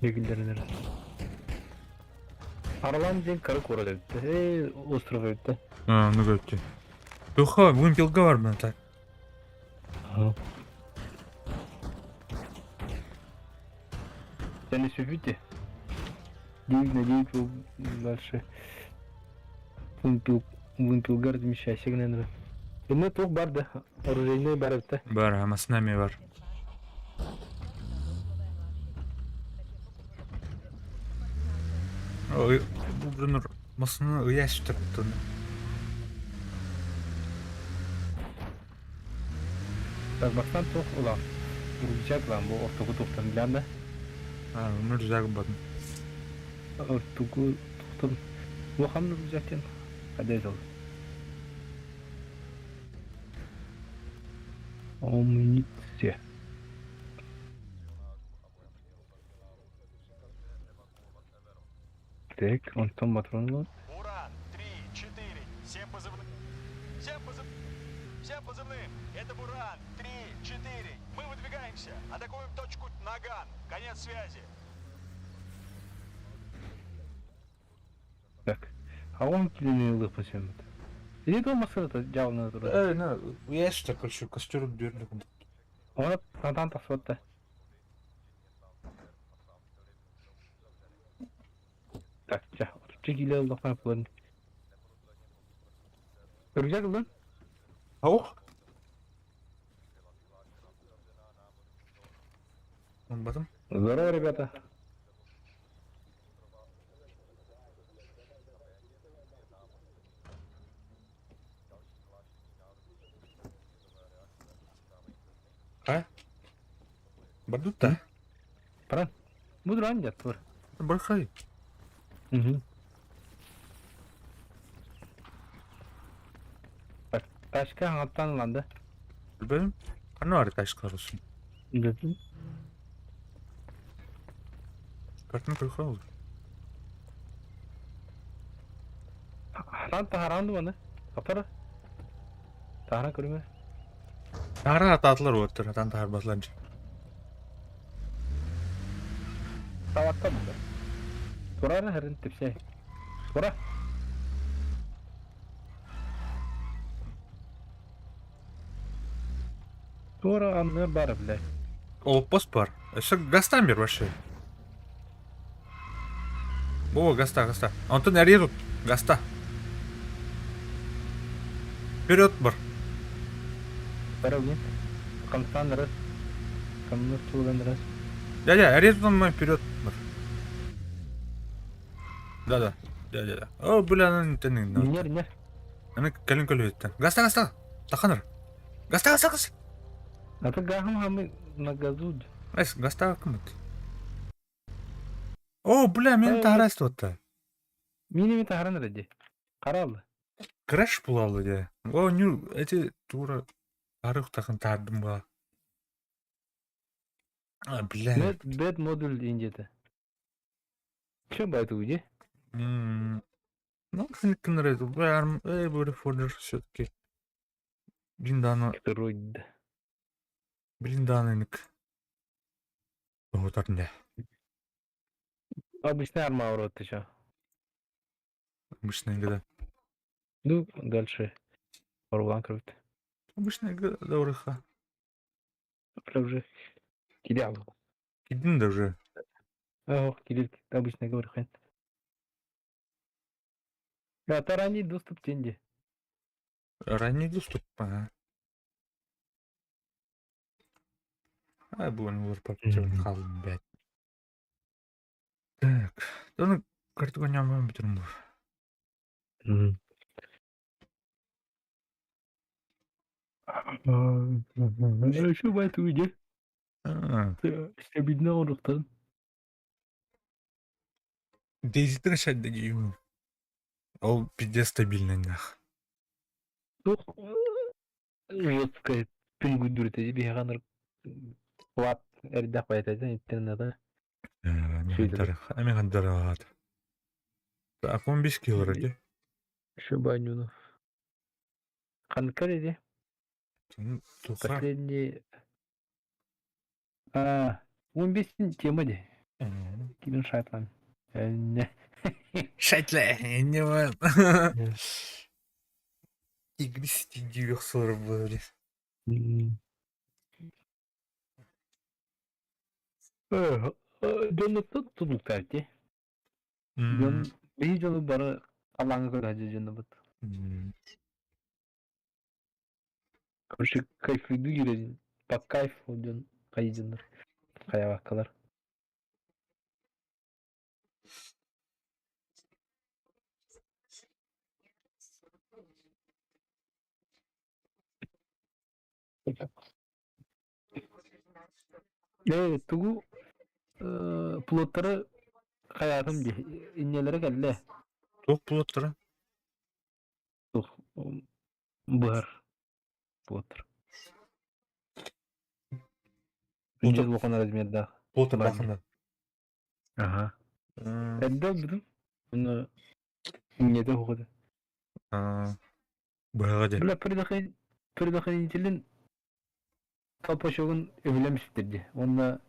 Легендарный. Арлан ден кары кора депті. Эй, остров депті. А, ну көттü. Туха, вымпелга бар мына так. Ага. Сен не 9 на 9 был дальше. Вымпел, вымпелгард вмещайся, наверное. Эме туох бар да, оружейный бар эбит да. Бар, ама с нами бар. Бу дьоннор массыына ыйа сүтэрбиттэр. Так бастаан туох улахан рюкзак ылан бу ортоку туохтан билээн да? А, ну рюкзак батын. Ортоку туохтан улахан рюкзак диэн хайда ол? Амуниция. Так, онтон патрон ылан. Уран, 3, 4, всем позывным. Всем позыв... Всем позывным. Это Буран, 3, 4. Мы выдвигаемся. Атакуем точку Наган. Конец связи. Так. А он килини ылыахпын сөбүт. Или то массыната дьаалына турар. Э, на, ящик, короче, костер дверник. Она натан тахсыбат да. Так, чэ, отучча киилэ ыллахпына булан. Рюкзак ыллын? Ох. Ылбатым. Здорово, ребята. А? Бардут да? Баран. Мудран дьат бар. Бархай. Угу. Так, тачка хаҥаттан ылан да. Билбэтим. Ханна баар тачка olsun. Билбэтим. Картын көрөхө ол. Хараан таһараан дуо Апара. Таһаран көрүмэ. Таһара атаатылар уоттар, атан таһарбатылар дьэ. Таваттан буолар. Турара харын типсэ. Тура. Тура анны бар бля. Олоппос бар. Өссө гастан бер вообще. О, гаста, гаста. Антон эрийэ тут. Гаста. Вперед бар. Барабын. Хамсаан раз. Хамнас туган раз. Дядя, эрийэ тутан вперед бар. Да-да. Да-да-да. О, бля, аны тэнин. Нер, нер. Аны кэлин көлүһүттэн. Гаста, гаста. Таханыр. Гаста, гаста, гаста. А то гахам хамы на газу. Эс, гаста кымыт. О, бля, мени таһарас туотта. Мини ми таһаран эрэ Карал. Крэш булалы дии. О, ню, эти тура арык тахын таардым ба. А, бля. Бэт бэт модуль индиэте. Чем байту где? Ну, ханыккыннар бля, эй, бу фордер все-таки. Блин, Стероид. Блин, даныник. Тоҕутар не. Обычный армаур ты чё? Обычная игра. Ну, дальше. Орлан круто. Обычная игра, да, Бля, уже кидал. Кидин даже. Ох, кидил, обычно говорю, хрен. Это ранний доступ тенди. Ранний доступ, ага. А, буын олар хаалым блядь. Так, оны картуга нямын бүтүрүм бу. Еще байту иде. Стабильно оруктан. Дейзитин шадда дейм. Ол пиздец стабильный нах. Жесткая пингудюрте биһиганыр плат эрдэх байтайдан иттен да. Ами хандар Акон 5 кило ради. Шибанюну. Ханкар иди. Последний... А, 15 тема ди. Кибин шайтлан. Не. Шайтле, не Игры сорок были. Дьонно тутулуктар ти. Дьон биһи дьону бары алаҥа көрө дьоннобут. Короче, кайфыйду киирэн по кайфу дьон хайдьыннар хайабаккалар. Ээ, тугу плоттары хайаатым дии, инньэлэрэ кэллэ. Туох плоттара? Туох быһар плоттар. Үндьэл улахан размердаах. Плоттардаахына. Аха. Эрдэ ылбытым. Уонна инньэтэ суох этэ. Быһаҕа дьэ. Бля, предохранителин толпочогун өбүлэм ситэрди. Уонна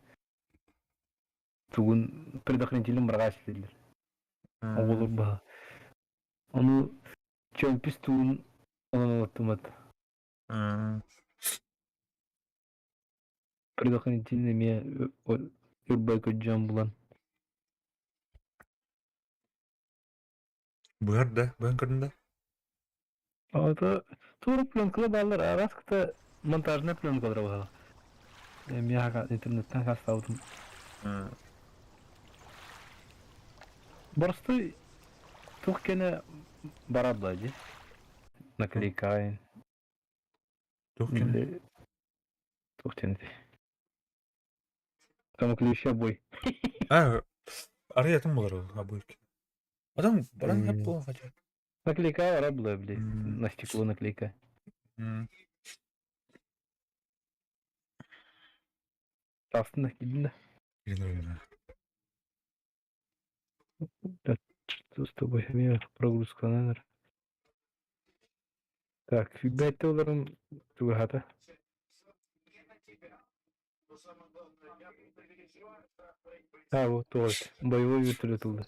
тугун предохранителин быраҕаа ситэллэр. Оҕолор быһа. Ону чөмпүс тугун онон олоттумат. Предохранителин эмиэ үрбай көдьөөн булан. Быһар да, быһан көрдүн да? Это тура пленкалар бааллар, араас кыта монтажная пленкалар бааллар. Эмиэ интернеттен хастаабытым. Боростуой туох кэнэ барар да дии. Наклейкаайын. Туох кэнэ? Туох диэн этэй? Самоклеющий обой. А, арый атын буолар ол обой. Адам баран хап буолан хотя. Наклейка бара была, блядь, на стекло наклейка. Астында килдин да. Килин Да, что с тобой? Меня прогрузка, наверное. Так, бәйтте оларым тугахата. А, вот, вот. Боевой вертолет ылды.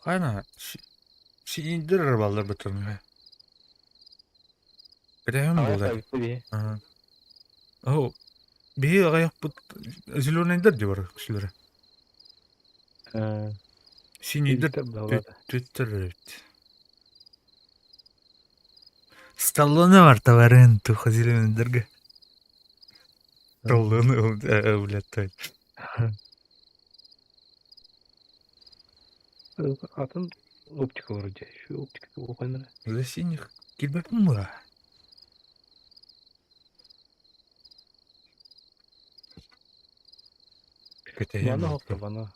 Хайна, сининдер баллар бытырмы. Кэтэһэн буолар. Ага. О, биһи аҕыйахпыт зеленыйдар дии бар кишилere. Синийдер түттэр эбит. Сталлоне бар товарын туха зеленыйдарга. Сталлоне, блядь. Атын оптика вроде. Еще оптика улаханнара. За синих килбэппин була. Кэтэһиэм Вана хопто вана.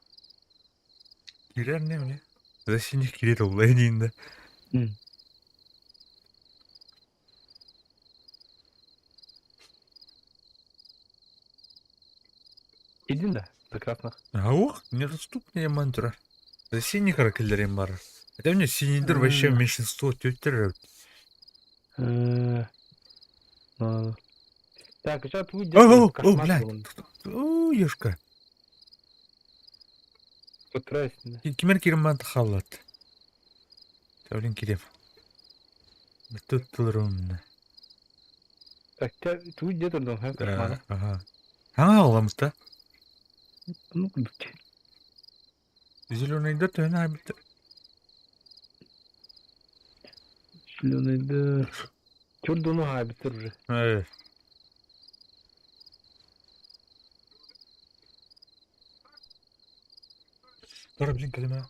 Киирэр не мне? За синих киирэр оллай диин да. Иди да, прекрасно. Аух, недоступная мантра. За синих киллерим бар. Это мне синидер вообще меньшинство төттер. Так, сейчас будет О, о, блядь. О, ешка. Кимер кириман халат. Тавлин кирем. Тут тулрум. Так, тут где турдун, ха, кошмар. Ага. Ага, оламыста. Ну, кудучи. Зеленый да төһөн бит. Зеленый да. Турдуну хабиттер уже. Э. Тора, блин, калима.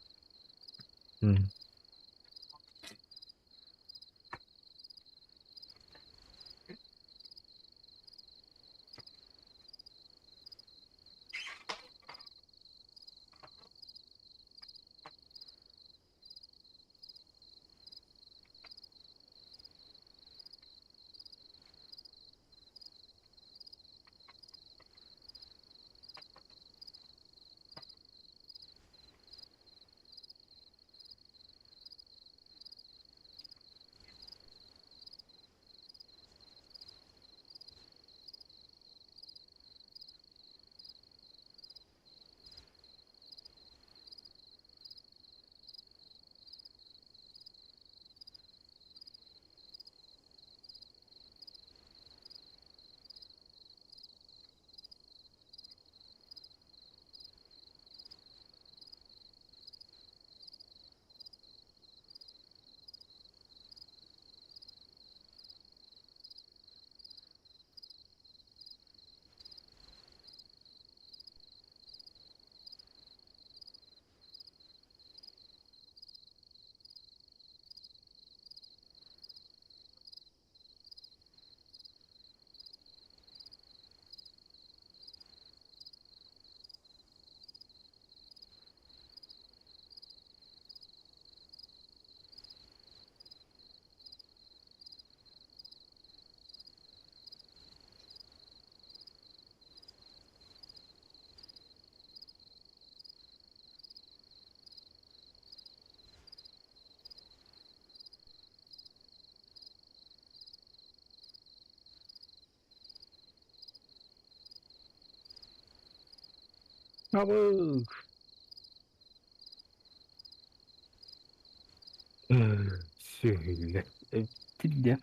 Абык! Сүһүллэ. Тилде.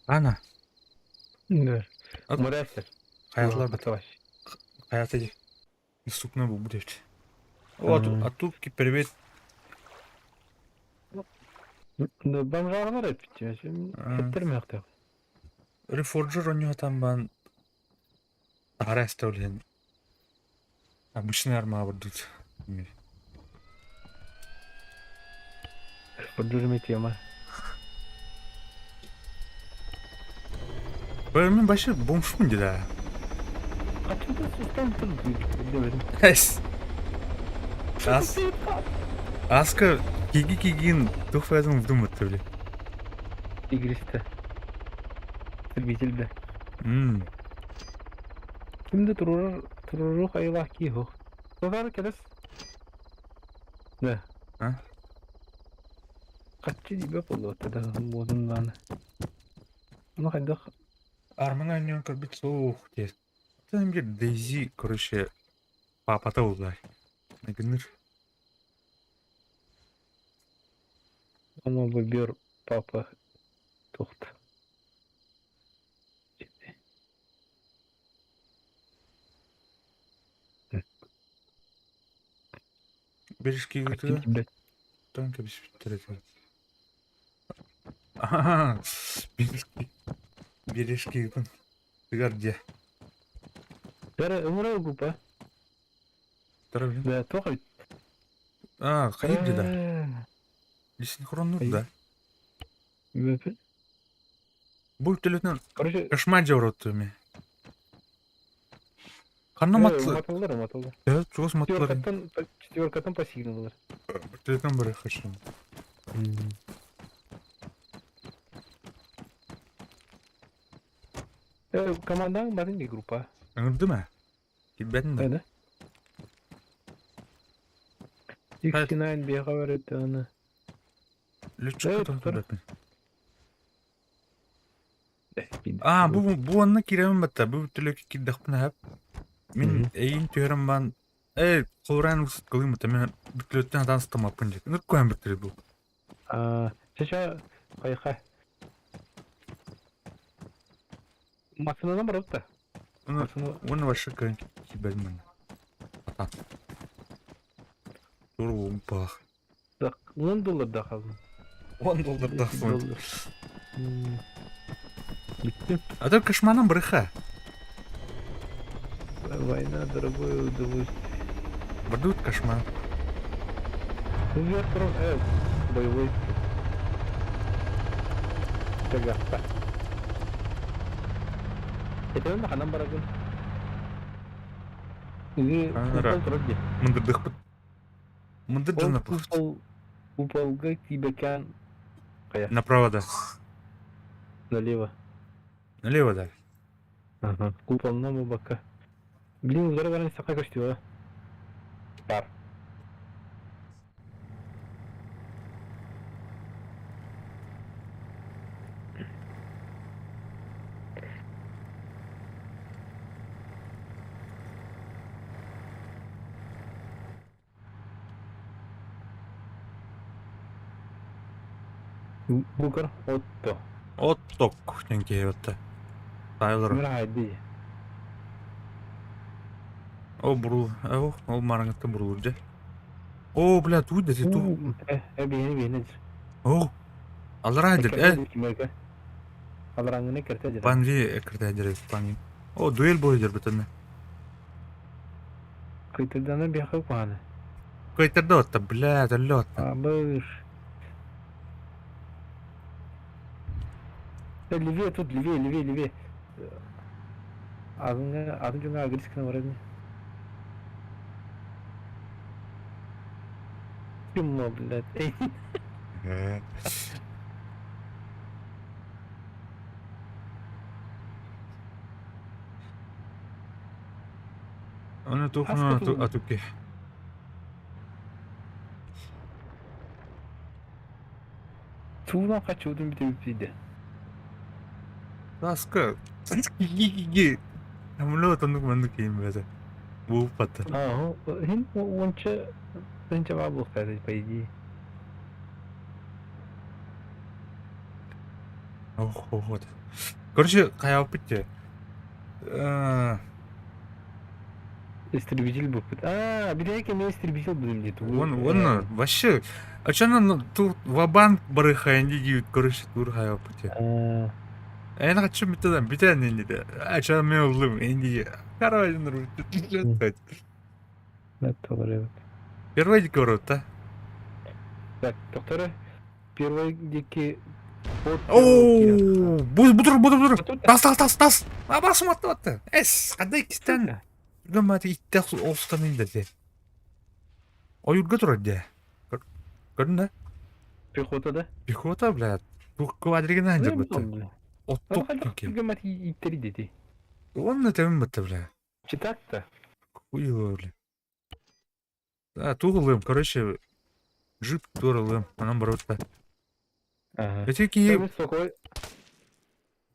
Ана. Да. Мурасер. Хаятылар бит. Хаята ди. Доступно бу будет. О, а тут привет. Ну, бомжалар эппит. Эттермехте. Reforger оонньоотон бан таһара эстэ Обычный арма бурдут. Reforger тема. Мен вообще бомжпун да. Качан сустан билбедим. Эс. Ас. Аска киги кигин тух файдын вдумать били. Игристе. Любитель Мм. Кимде турурар турурух айылаах киһи Тотар келес. Да. А? Хаччы дибе болуотта да буотун дааны. Ону хайдах Арман анньон көрбүт суох диэт. Оттон биир Дейзи, короче, папата уллай. Гыныр. Ону бир папа тухта. Беришки Хаччы гытыга. дибе. Танка бис бүттер Ага, беришки. Беришки гытын. Тыгар де. Бәрі өмірі группа. Тара блин. Да, тоқай. А, хайып да. Десинхроннур да. Бөпе. Бу төлөтүн Короче, кошмар жороту ми. Ханна матлы. Матылдар, матылдар. Да, чугас матлар. Четверкаттан, четверкаттан по сигналлар. Төлөтүн бары хашым. Командаң барын не группа. Аңырды ма? Кирбэтин да. Да? X9 биэҕэ барыт аны. Лүччүк көрбөппүн. Аа, бу бу онно киирэбин батта. Бу төлөкө киирдэхпинэ сөп. Мин эйин түһэрэн баан ээ холураан ылыым батта. Мин бүтлөттөн хатаан сытаммаппын дии. Ынырык куһаан бүттүрэ бу. Аа, чача хайха. Массыынанан барабыт да. Уонна уонна вообще кыайан киирбэтим манна. Хатаан. Тур баах. 10 доллардаах хаалдым. 10 доллардаах доллар. Бүттүм. А то кошманом брыха. Война, дорогое удовольствие. Бардут кошмар. Вверх, боевой. Тагахта. Это ханан барагын. Мындырдыхпыт. Мындыр дьоно Куполга тиибэкээн хайа? Направо да. Налево. Налево да. Ага. Куполна бакка. Блин, удара баран сака көстүө. Бар. Букар Отто. Отток диэн киһи батта. Тайлор. Мира О, бурул. О, ол мараңыттан бурулур дьэ. О, бля, туу дesi туу. Э, биһини биһини. О, аллараа дир. Э. Алараңыны кертэ дир. Панви кертэ дир. Панви. О, дуэль бой дир бытынна. Кыйтырдана биэхэ куһааны. Кыйтырда отта, бля, төллө отта. Абыш. Э, левее тут, левее, левее, левее. Атын атын дьоҥҥо агресс гына барар ини. Темно, блядь. Оны туохуна атуки. Туунан хаччыбытын бүтэ Таска. Самолет оннук маннык киин бэйэтэ. Бууппата. Аа, хин уонча тыһыынча баа буолуохтаах по идее. Ох, вот. Короче, хайааппыт дии. Истребитель буолбут. Аа, билээки эмиэ истребитель будем дии. Вон, вон, вообще. А чё на тут ва-банк барыхайын дии короче, тур хайааппыт дии. Эн хаччы бүтэн бүтэн инди. А чё мен ыллым инди. Короче, Первый дикий урод, да? Так, доктора, первый дикий Оо, бутур, бутур, бутур. Тас, тас, тас, тас. Абас уматты. Эс, қандай кистен. Гымматы итте олстан инде. Ойурга турар дии. Көрдүн да? Пехота да? Пехота, блядь. Тух квадригина дьарбыта. Оттук. Гымматы иттери дети. Онно тэбин бытта, бля. Читак-то? Хуй его, бля. А, тух ылым, короче, джип тур ылым, анан барыбытта. Ага. Эти киһи... Стоковой.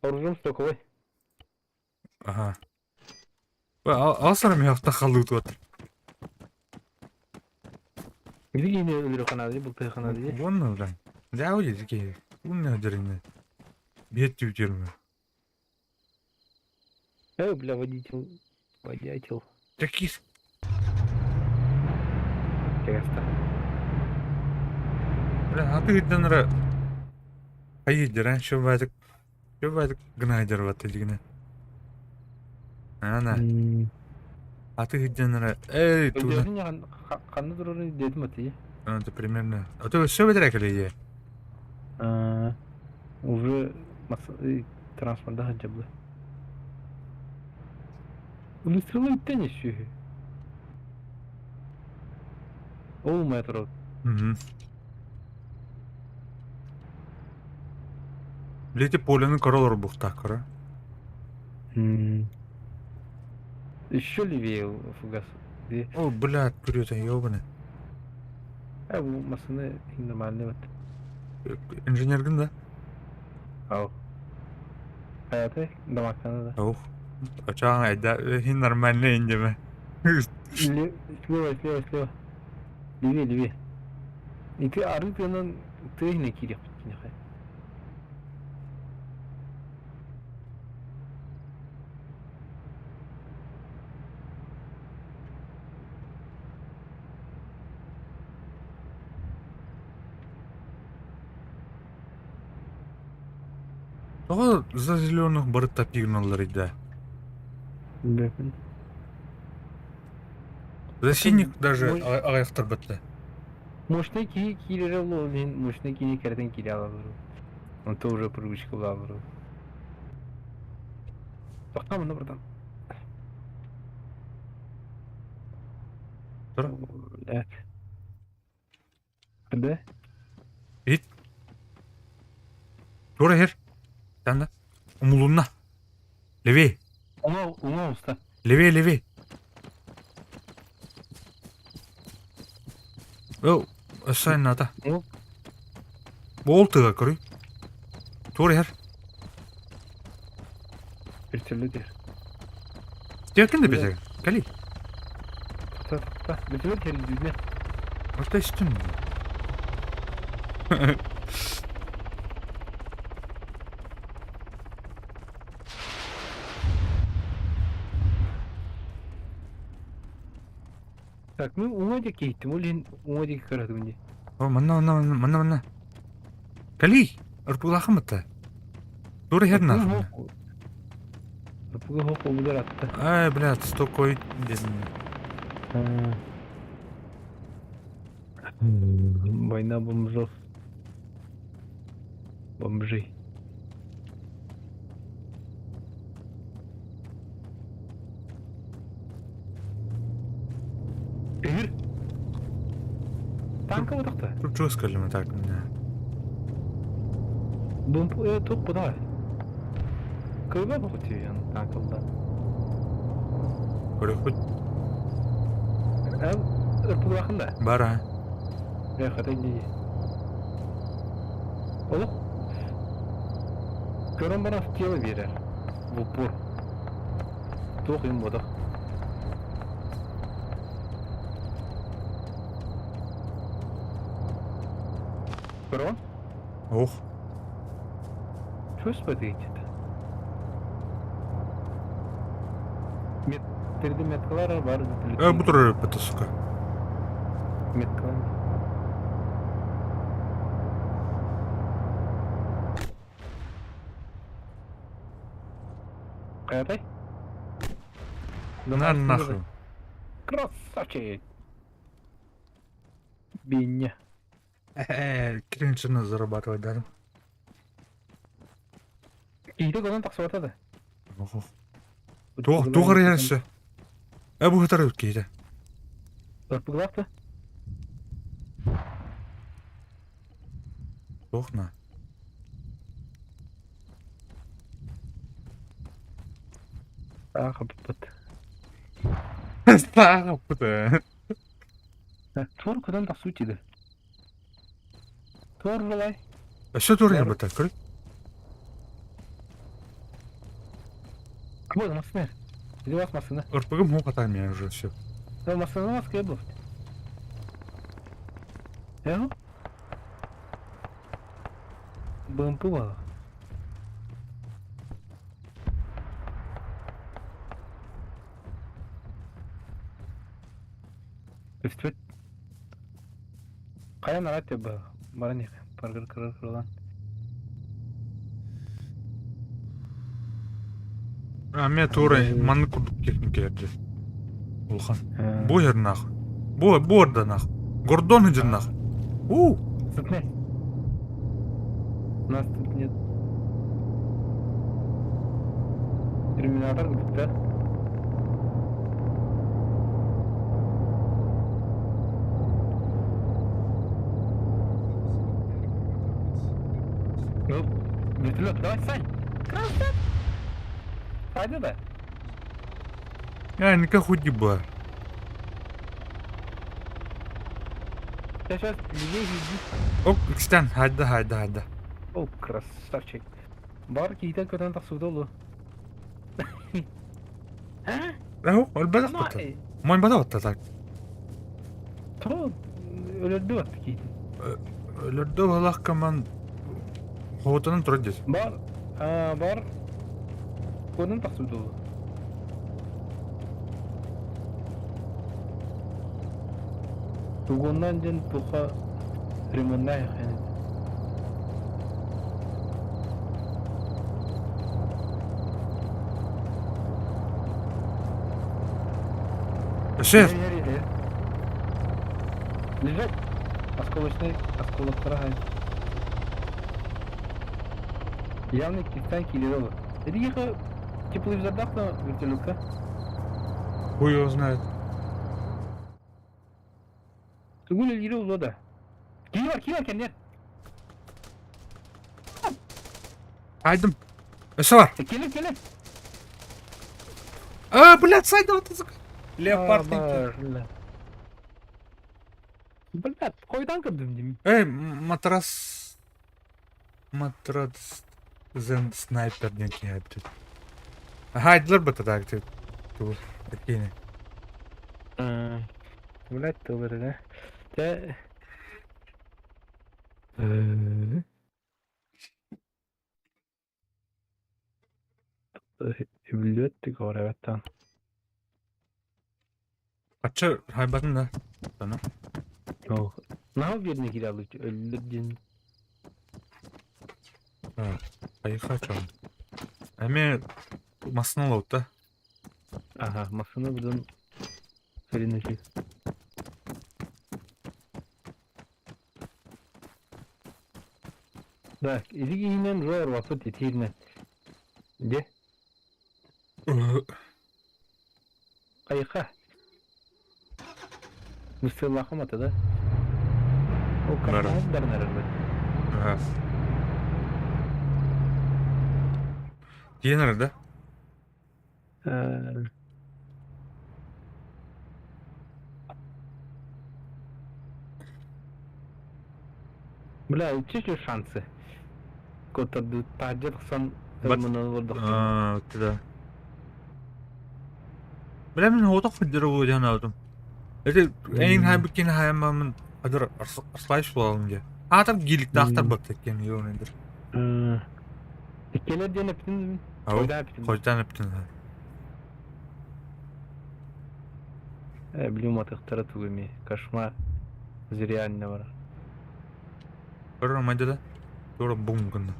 Оружием стоковой. Ага. Алсарам яхта халлы туат. Билигин өлөрө канады, бултай канады. Вон, бля. Дяу дики. Умный деревня. Бет тютерме. Э, бля, водитель. Водятел. Таких. Интересно. Бля, а ты гидденра. Хайдер, а что байтык. Что байтык гнайдер вот дигне. Ана. А ты гидденра. Эй, туда. Ханна турары дедим аты. Это примерно. А то все бедрекали е. Уже транспорт хотя бы. Выстрелы теннис. Ол метро. Угу. Билете полены королор бухта, кора. Еще левее фугас. Ди. О, блядь, күрүөтэ, ёбаный. Э, бу массыына нормальный вот. Инженергин да? Ау. Хайатай, дамактана да. Ох. Очаң айда хин нормальный индеме. Слева, слева, слева. Левее, левее. Ити арыы тыынан тыа иһинэ киириэхпит киниэхэ. Тоҕо за зеленых бары тапигналлар да? Билбэппин. За синих даже Мой- аҕыйахтарбатта. Мощный киһи киирэрэ буолуо иһин мощный киһи кэрэтин киирэ аҕалар. Онто уже привычка буолар. Тохтоо муну братан. Тур. Блядь. Да? Ит. Тура иһэр. Танда. Умулунна. Левей. Уҥа, уҥа уста. Левей, левей. О, сайната. Ну? Бол тыга көрүй. Тура иһэр. Вертолет иһэр. Тиэркин да бетеген. Кали. Та, та, вертолет иһэр дүүнэ. Орта истин. Так, ну уҥа диэки иһиттим, ол иһин уҥа диэки көрөтүм дии. О, манна, манна, манна, манна, манна. Кали, ырпылахым это. Тура иһэр нахуй. Ырпыга хоқ обулар атта. Ай, блядь, стокой дедим. Война бомжов. Бомжей. Игорь! Танка утахта. Тут что сказали так? Бомб тук куда? Кыйба бохути танка да. Көрөхпүт. Ырпылахын да. Бара. Э, хата дии. Олох. Көрөн баран в тело биэрэр. В упор. Туох им бодох. Көрөҕүн? Ох. Чувствует где-то. Мет... 3D меткалар бар. Э, бу турар это, сука. Меткалар. Хайатай? На нахуй. Красавчик! Биння. Э, кринжина зарабатывать, да? Иитэ гонон тахсыбата да. Ох. Туох, туох арыйар өссө? Э, бу хытары киһитэ. Ырпыгылаах да? Туох на? Аахаппыт. Аахаппыт. Туор көтөн тахсыы тиде. Туор балай. Өссө туор ярбыта, көрүй. Вот, массына. Иди вас массына. РПГ мог меня уже все. Да, массына маска был. Эго? БМП было. Өстүбэт. Хайа нарат ба баран иһэ паргыр кырыр кырылан. А мен тура маннык курдук техника эрдэ. Улахан. Бу нах. Бу бу орда нах. Гордон иди нах. У! Сытне. У нас тут нет. Терминатор где-то. Ну, вертолет, давай, Сань! Красавчик! Пойду да? Ника худи была. Я сейчас левее иди. Оп, икстен, хайда, хайда, хайда. О, красавчик. Бар киитен көтөн тахсыбыта олу. Эһу, өлбөтөх бата. Мойбата батта так. То өлөрдү батта киитин. Өлөрдү балах команд хоотунан турар дес. Бар, бар Кодун тахсыбыта олу. Тугунан дьэн туха ремоннай хэнит. Шеф! Лежать! Осколочный осколоктара хай. Явно кистан килер olur. Dedi тепловизордах вертолетка. Хуй его знает. Тугун илгири улуо да? Киһи бар, киһи бар кэннэр. Айдым. Өссө бар. Кэлин, кэлин. А, блядь, сайда вот Леопард. Блядь, хойдан көрдүм дим. Эй, матрас... Матрас... Зен снайпер диэн киһи эбит. Хайдылар бата так ту этиини. Блядь, тыллары да. Те... Өллүөт говорят Ачча хайбатын да. Аны. Наһаа биэрнэ киирэ өллөр диэн. Поехал чон. Эми массыына олорбута. Ага, массыына быдан сөрүнэчи. Да, ити иһинэн рор вапыт итииринэн. Де, хайха. Мыстыллаахым ата да. Ол Бар. кармаҕын баран эрэр Ага. Тиийэн эрэр да? Бля, чуть шансы. Котор таһырдьа тахсан Бат- ылмынан олордохтор. Аа, да. Бля, мин хотох фиддер буолуо диэн аатым. Эти эйин хайбыккин хайаммамын адыр арслайш буолалым дии. Аатар гиликтаахтар баттаккен йоонендер. Иккилэр диэн эптин Ау, Хойдаан эптин. хойдаан эптин. Э, билим атыктара тугуми. Кошмар. Зря бар. Көрөр майда да. Тура бум гынна.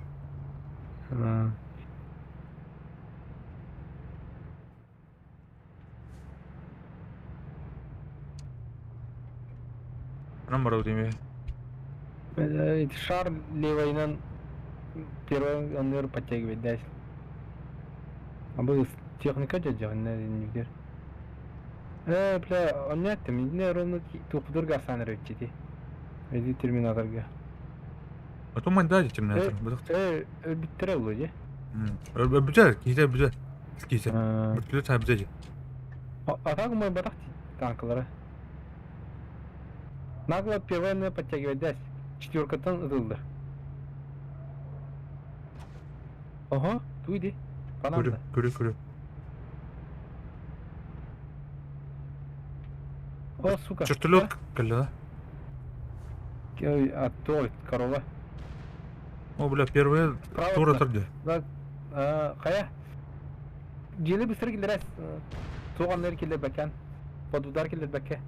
Анан барабыт эми. Шар левойынан первый он подтягивает, да. А был техника дядя, нигде. Э, бля, он не там, не ровно тухдурга санрывчити. Иди терминаторга. А то майда терминатор. Э, өлбүттэрэ буолуо дии. Өлбүтэ, киһитэ өлбүтэ. Киһитэ. Бүтүлэ таабыта А так мой батах танкалара. Нагло первая подтягивать дась. Четверкаттан ытылды. Ого, туйди. Көрү, Панамда. көрү, көрү. О, сука. Чертолет кэллэ да? А, то, корова. О, бля, первые тура турды. Да, хайа. Дьиэли быстро киллэрээс. Туоҕаннар киллэр бэкэн. Под удар киллэр бэкке.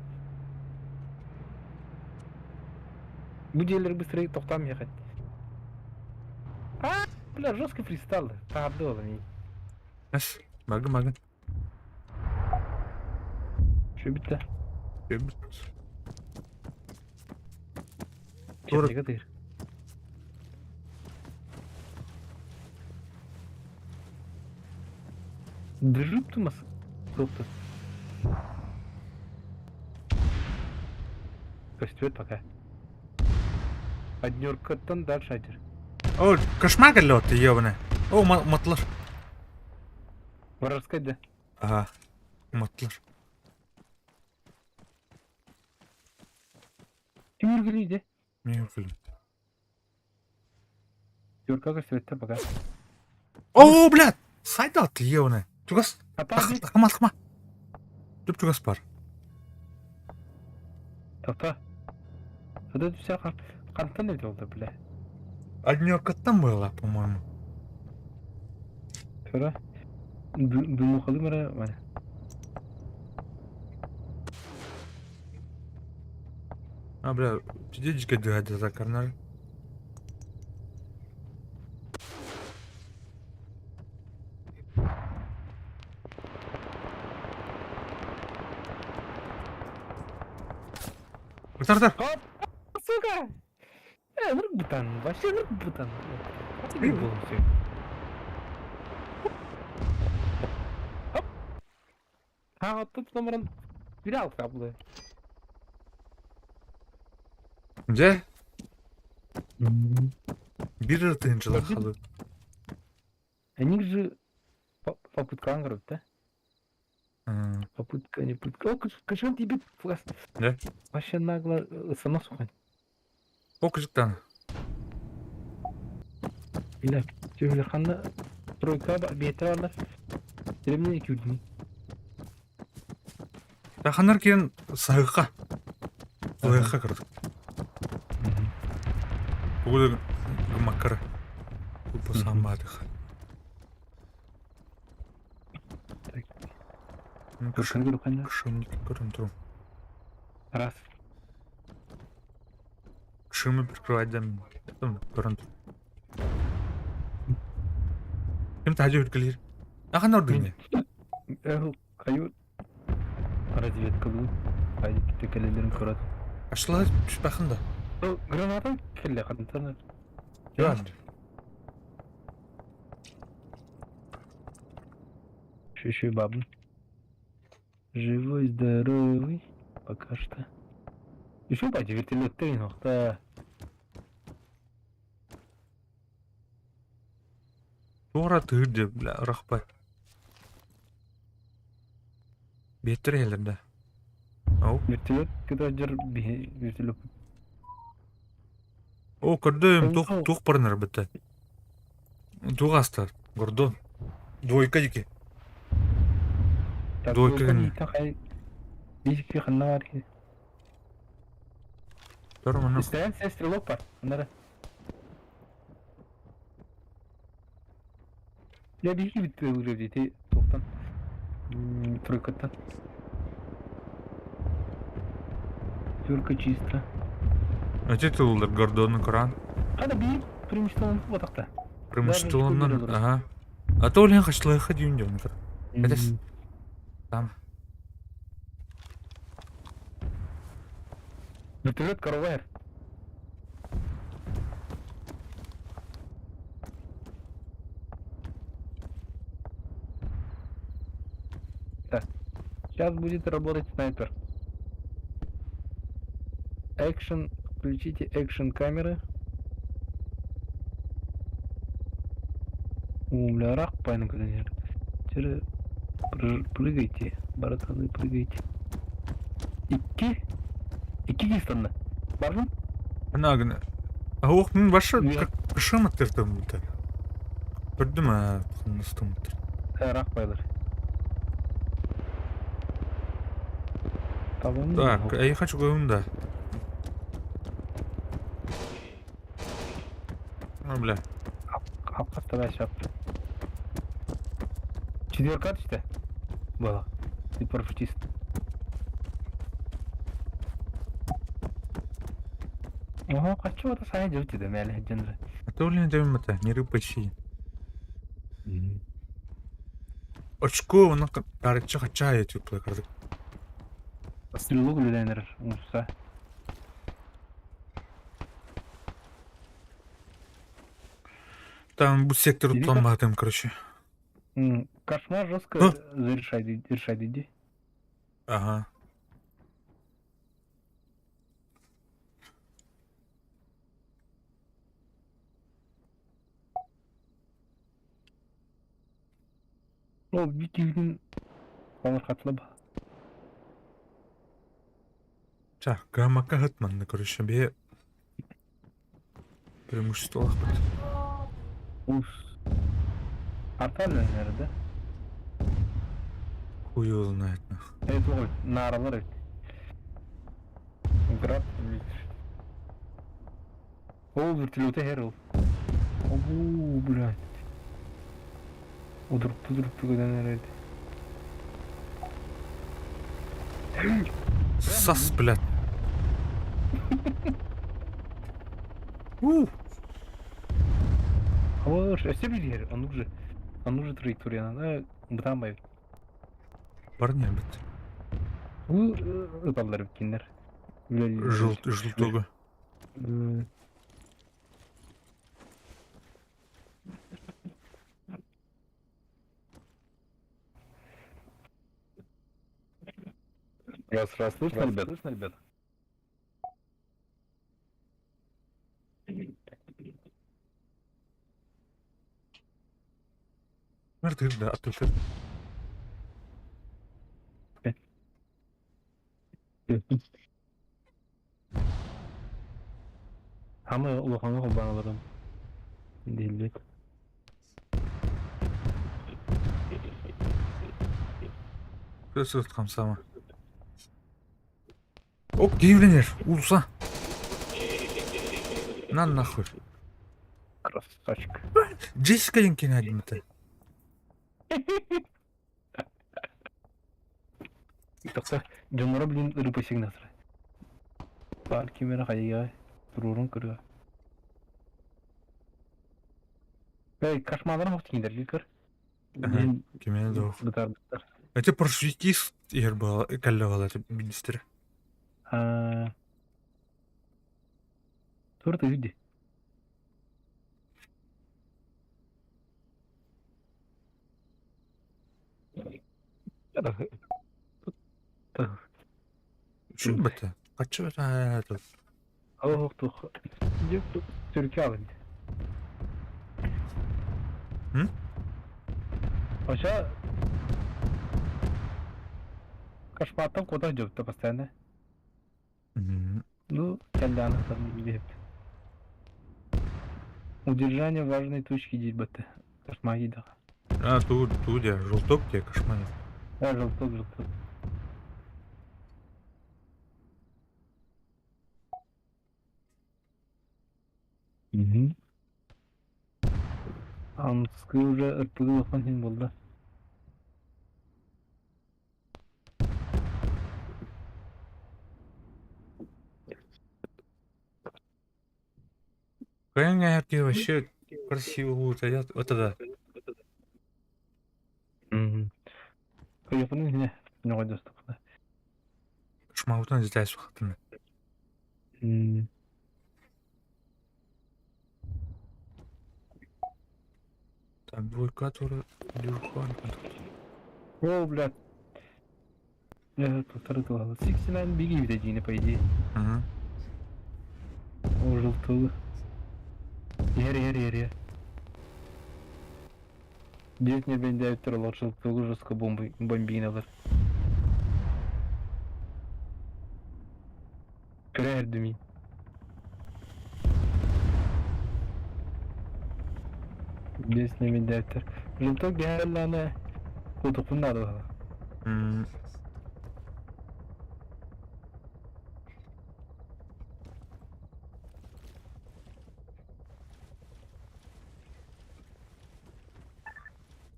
Бу дьиэлэр быстро тохтоон миэхэ. А, бля, жестко фристайл. Таһарды ол эмиэ. Эс, магын магын. Şu bitti. Тура. Техника тыыр. Держи тумас. Тобто. Костюет пока. Однеркаттан дальше айтыр. О, кошмар кэллэ отты, ебаный. О, матлар. Вражеская да. Ага. Уматтылар. Ким үргүлүйдэ? Мен үргүлүм. Юрка көстүбэттэр пока. О, блядь! Сайда тиийэ оны. Чугас. Тахма, тахма. Түп чугас бар. Тоқта. Сада түссе қантан өте oldu бля. Однёркаттан была, по-моему. Тура. Дымухалы мара ваня. А, бля, сидеть дыхать за карнар. Утар, Оп! Сука! Э, бутан, вообще бутан. Тебе было все. Оп! А, вот тут номером Вирал каблы. Дьэ, биир тыһыынчалаах халы. Они же попытка ангров, да? Попытка, не пытка. О, кашан тебе Да? Вообще нагло само сухань. О, кыжыктан. Бля, тюбля ханна тройка бетер алар. Дремне күрдүм. Таханар киэн саһыха. Саһыха кырдык. Тугу гымаккара. Тупо самбадыха. Так. Көркөн Кышымник көрөн турум. Раз. Кышымы прикрывать дем. Көрөн турум. Ким тажы үркелер? Ахан ордуне. Каю разведка бу. Хайди китекелелерин көрөт. Ашлар түспәхин да. Граната келле хантан. Ян. Еще бабы. Живой, здоровый. Пока что. Еще бать вертолет да. Тура тыырды, бля, рахпай. Беттер елер да. Ау. Вертолет когда жер вертолет. О, көрдüm, тух тух барнар бітті. Тух аста, Гордон. Двойка дики. Двойка гына. Бишки ханна бар ки. Тор мана. Истән сен стрелок бар. Анара. Я бишки битте уже дети тоқтан. Тройкаттан. Юрка чисто. Эти тылдыр Гордон Коран. Қада би преимуществолан батақта. Преимуществоланнан, ага. А то олен хачлыха дүйін деп. Это там. Вертолет каравайр. Так. Сейчас будет работать снайпер. Экшен. Включите экшен камеры. О, бля, рак пайны когда Прыгайте, братаны, прыгайте. Икки. Икки кистанна. Бармын? Ана гына. Ох, мен башы кышым аттырдым бу. Көрдүм а, хыныстым. Рак байлар. Так, а я хочу говорю, да. А, бля. Апкастaba шап. Четверка түсті. Было. Ты парашютист. Ого, хочу это сая делать да мәлі жанры. А то блин, это не рыбачи. Очко, она короче, хача типа, кардык. Стрелок үлеләнер уса. Там бу сектор утланмадым, короче. Кошмар жестко зарешает, решает иди. Ага. Ол битигин Балар хатылы Ча, гамакка ыт манна көрүшө бе преимуществолаахпыт. Ус. Артар nerede? Хуй его знает нах. Evet oğlum, naralar evet. Град. Ол вертолеты Herald. Обу, блядь. Удурту көтөн эрэр. Сас, блядь. У! Хорош, өссө билиэр, оннук же. Оннук же траекториянан бытаан байбыт. Парня бит. Бу ыталлар биккиннэр. Жел желтого. Раз, раз, слышно, ребят? Слышно, ребят? Мертвый, да, а ты Ама улахаҥҥа холбоон олорон дииллит. Көс хамсама. Оп, киевленер, улса. На нахуй. Красавчик. Джессика Янкина один-то. Тохто, дьонноро блин ырыпа сигнатра. Баар ким эрэ хайыга туруорун көрүө. Эй, кошмаларым ох тиҥилэргэ көр. Блин, Кимиэнэ да бытаарбыттар. Это парашютист ир была, кэллэ это министр. Аа, тур ты иди. Şu бата. Качы бата. Ох, тух. Түркө алын. М? Оша Кошмартан куда идет постоянно? Ну, кэллэҕинэ билиэп. Удержание важной точки диир Кошмар А, тут, тут я, желток тебе кошмар. А, желток, желток. Угу. Анскый уже РПГ улахан иһин буолла. Конечно, вообще красиво будет, а я вот это. Мгм. Кыйыпын иһинэ ньоҕойдостоххуна. Шмаутан здесь сухатына. Так, двойка, которая держу. О, блядь. Я полторы тылала. 69 беги видадине, по идее. Угу. О, желтого. Ер, ер, ер, ер. 9 не бен туралар желтого жестко бомбы бомбиналар. Көрө Биэс нэмин Желток биһэллээнэ кутукун наада.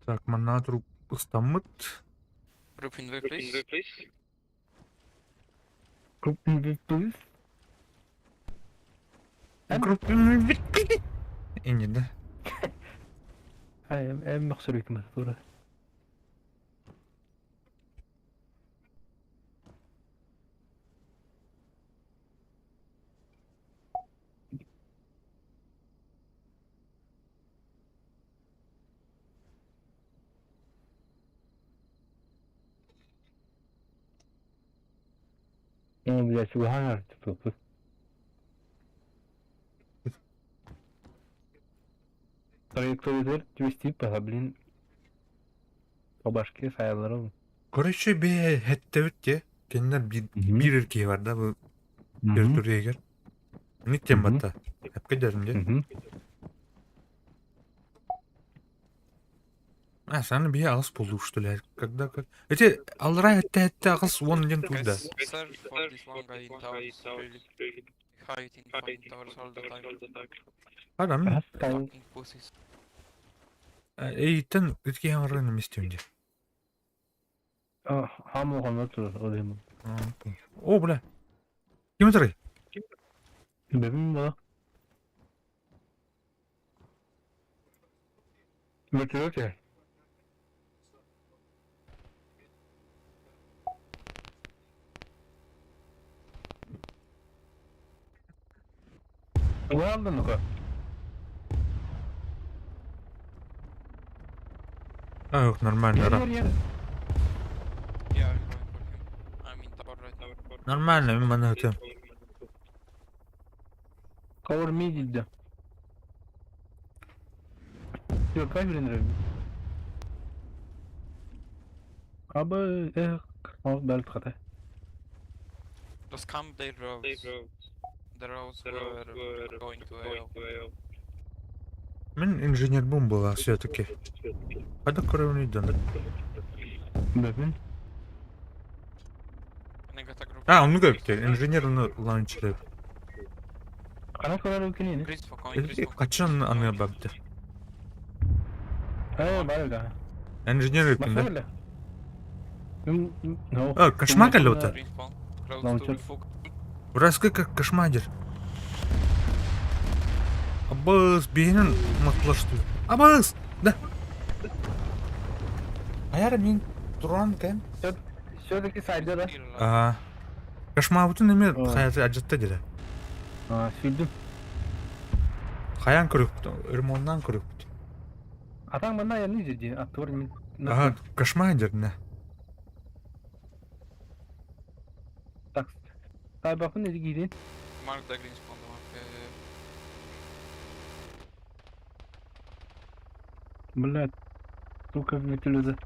Так, манатру ыстаммыт. Group in please. Крупный плюс. Инни, да? Эм мөхсөрүк тура. О, блядь, угар, типа. Траектория түбэстиир баһа, блин, по башке файлары. Короче, бэйэ эттэбит дии. Кинилэр биир, Мгм. биир киһи бар да бу Мгм. территориягар. Ник диэн Мгм. батта. Эпке дэрим дии. Мгм. А, саны бие аҕыс буолуу что ли? Когда как? Эти аллара этте этте аҕыс уон диэн тууда. Guys, search for this one guy in towers, really. Hide in fucking towers all the time. Адам Астан. Fucking pussies. эйиттен итки хаҥаран эмистим дии. Хамо хонор турар, ол иһин. О, бля. Ким турай? Бэбим була. Вертолете. Тугу алдын ну-ка? А, нормально, Ер, ра. ер, ер. Yeah, I'm going for him. I'm in tower right now. Нормально, мин манна ытыам. Cover me дейді. Yok, kaç birin lira? Abi, eh, al bel хата. Just camp their roads. The roads were going to AO. Мин инженербун была все-таки. Хада көрөмүн Бэбин. And I got a group. А, оннук эбит. Инженер лаунчер. Ана көрөр укини. Grease for coming, grease for Качан аны бабды. Э, бар да. Инженер эбит да. Басар No. А, кошмар калёта. Green spawn. Close to Launcher. fuck. Враска как кошмадер. Абыс, бейнин матлашты. Абыс! Да. Аяр мин туран кем? Все-таки сайда да. А. Кошмабытын эме хаяты ажатта деді. А, сүрдүм. Хаян көрөкпүт, өрмоннан көрөкпүт. Атаң мына я не жерде, аттыр мен. Ага, кошмадер не. Так. Сайбакын неди кийдин? Mark the green spawn the map. Yeah, yeah, yeah. Бля, сука, вертолеты.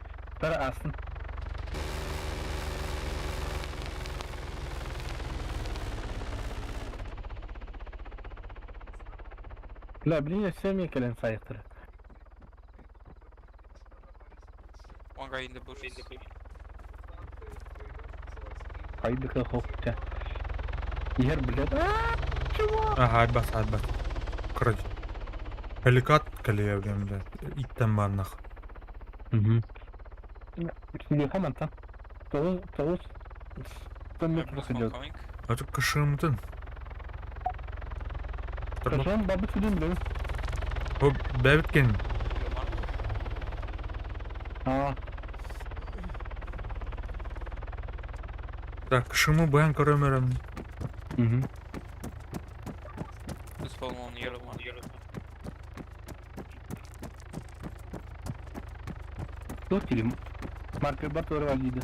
Тара астын. Бля, блин, все мне кэлэн сайыктыр. One guy in the bushes. Хайдыка хохча. Ер, блядь. А, чего? Ага, айбас, айбас. Короче. Пеликат калия, блин, бля. Иттен барнах. Угу. Телефон там. Тоғыз, тоғыз, сто Yeah, метров blue spawn идет. coming. Это кышымтын. Кашон бабы сүдін білем. Бу бәбиткен. Yellow mark. А, Так, кышымы баян көрөмөрөм. угу. Blue spawn on yellow mark. Кто телем? Маркер бар туры бар дейді.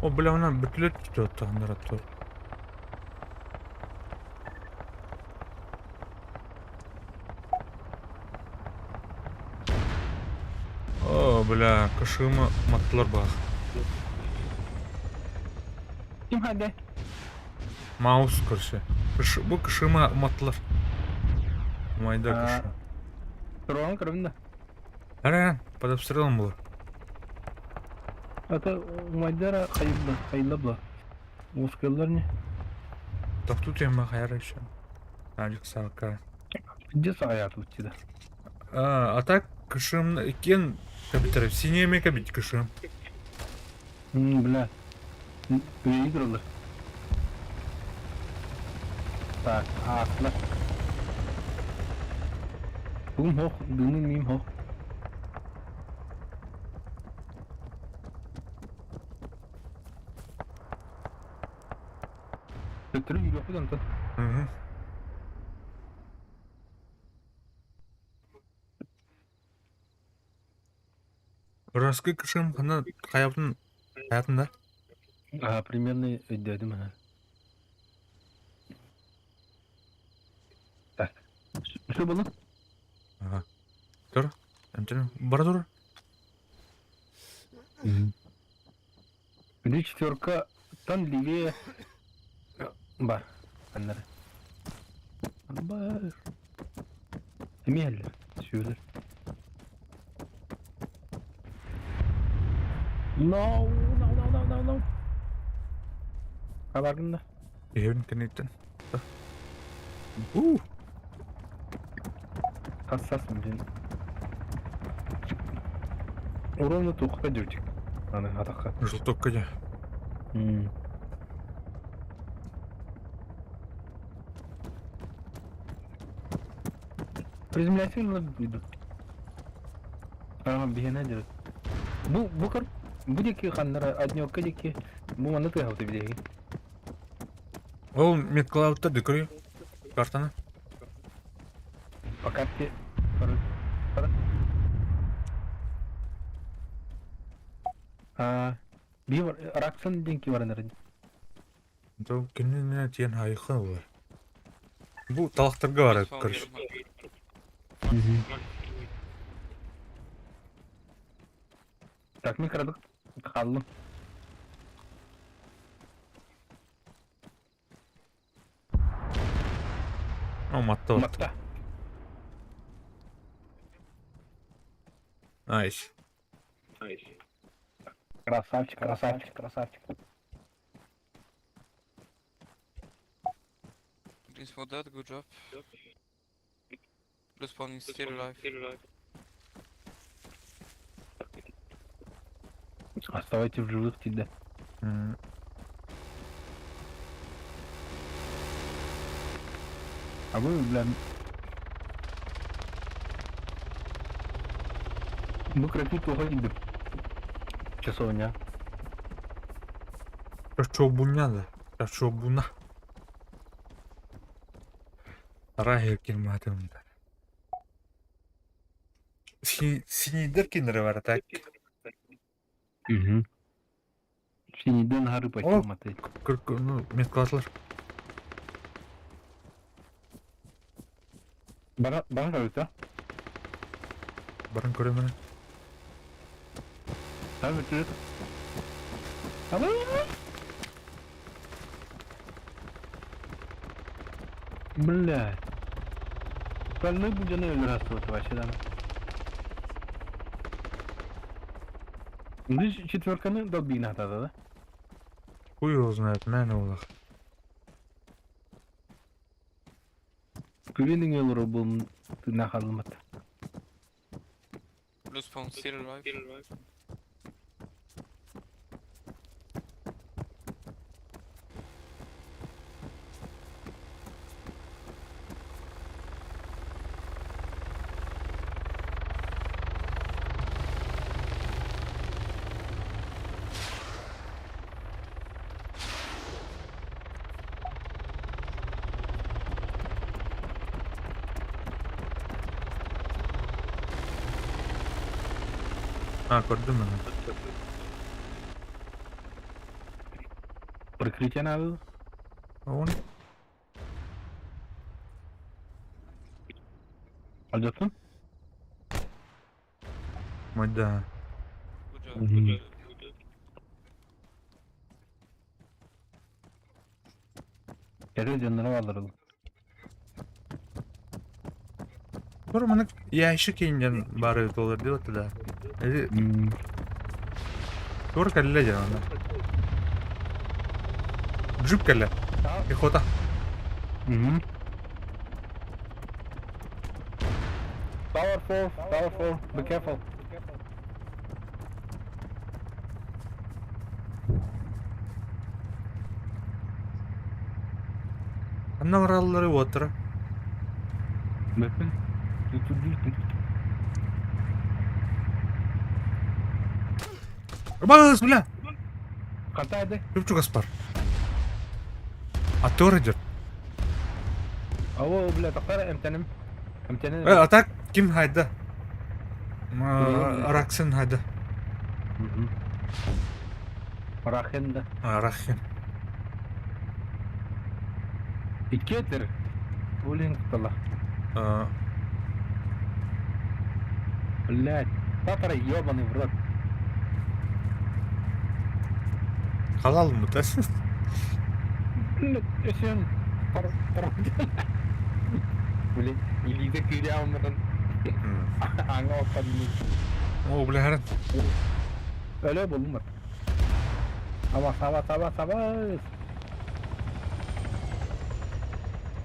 О, бля, она бөтүлөт күтүп аттагындар аттор. О, бля, кышымы маттылар бах. Ким хәдә? Маус короче. Кыш, бу кышымы маттылар. Майда А. кышы. Турған көрімді. Ара, под обстрелом было. Ата Майдара хайылла, хайылла була. Оскалар не? Так тут я махайра еще. Алекс Алка. Где саят утида? А, а так кышым кен кабитер. Синеме кабит кышым. Бля. Выиграла. Так, асла. Бум хох, дымы мим хох. Төттөрү үйрөкпүт онтон. Угу. Раскы кышым хана хаятын хаятында. А, примерно өйдөдүм ха. Так. Что было? Ага. Тур. Энтен бар тур. Ити четверка тан левее бар. Аннары. Бар. Эмиэллэр, сүөлэр. No, no, no, no, no, no. Хабаргын да. Иһин кэнниттэн. Уу! Хассас блин. Уровня тухка дьүрдик. Аны атахха. Желтокка дьэ. Приземляйся на виду. Ага, биһиэнэ дьэ. Бу бу көр бу диэки ханнара однерка диэки бу манна тыаһабыт билиэги. Ол медклауттар декорю картаны. По карте А, би Раксон диэн ки баранар. То кинини тиэн хайыхха олар. Бу талахтарга бар короче. Так, мин кырадык хааллым. О, матта. Матта. Найс. Красавчик, красавчик, красавчик. Green for dead, good job. Blue spawn is still alive. Оставайте в живых тебя. А вы, бля... Мы крапить уходим. Часовня. Чобуня да. Чобуна. Арай килматым. Синидер киндер бар так. Угу. Синиден гары почему-то. Ну, медкласслар. Бара, бара, да? Баран көрөмүн. Там это. Бля. Больной будет наверное вообще, да. Ну, четверканы долби надо, да? Хуй его знает, мэн олох. Күренің елі бұл нахалмат. Blue spawn still alive. А, көрдүм мені. Прикрытие надо. Он Алжатын? Мать да. Good job. Мгм. Good job. Good job. Кәрі жаннары алыр. Бur маны ящик кейинден бары доллар деп да. Эли тур кэллэ дьэ аны. Джип кэллэ. Пехота. Угу. Tower 4, Tower 4, be careful. Анна бараллары уоттара. Бөппүн. Тут Бас, бля! Хантайды. Чуп бар. А тор идет. Ау, бля, тақара эмтеним. Эмтеним. А так ким хайда? Раксен хайда. Рахен да. Рахен. Иккетер. Улин кутала. Блядь. Татара ебаный в рот. Халал mı da? Өсөн Блин, илиитэ кыыряаммытын аҥа оппадын. О, бля, харан. Өлө буллум. Абас, абас, абас, абас.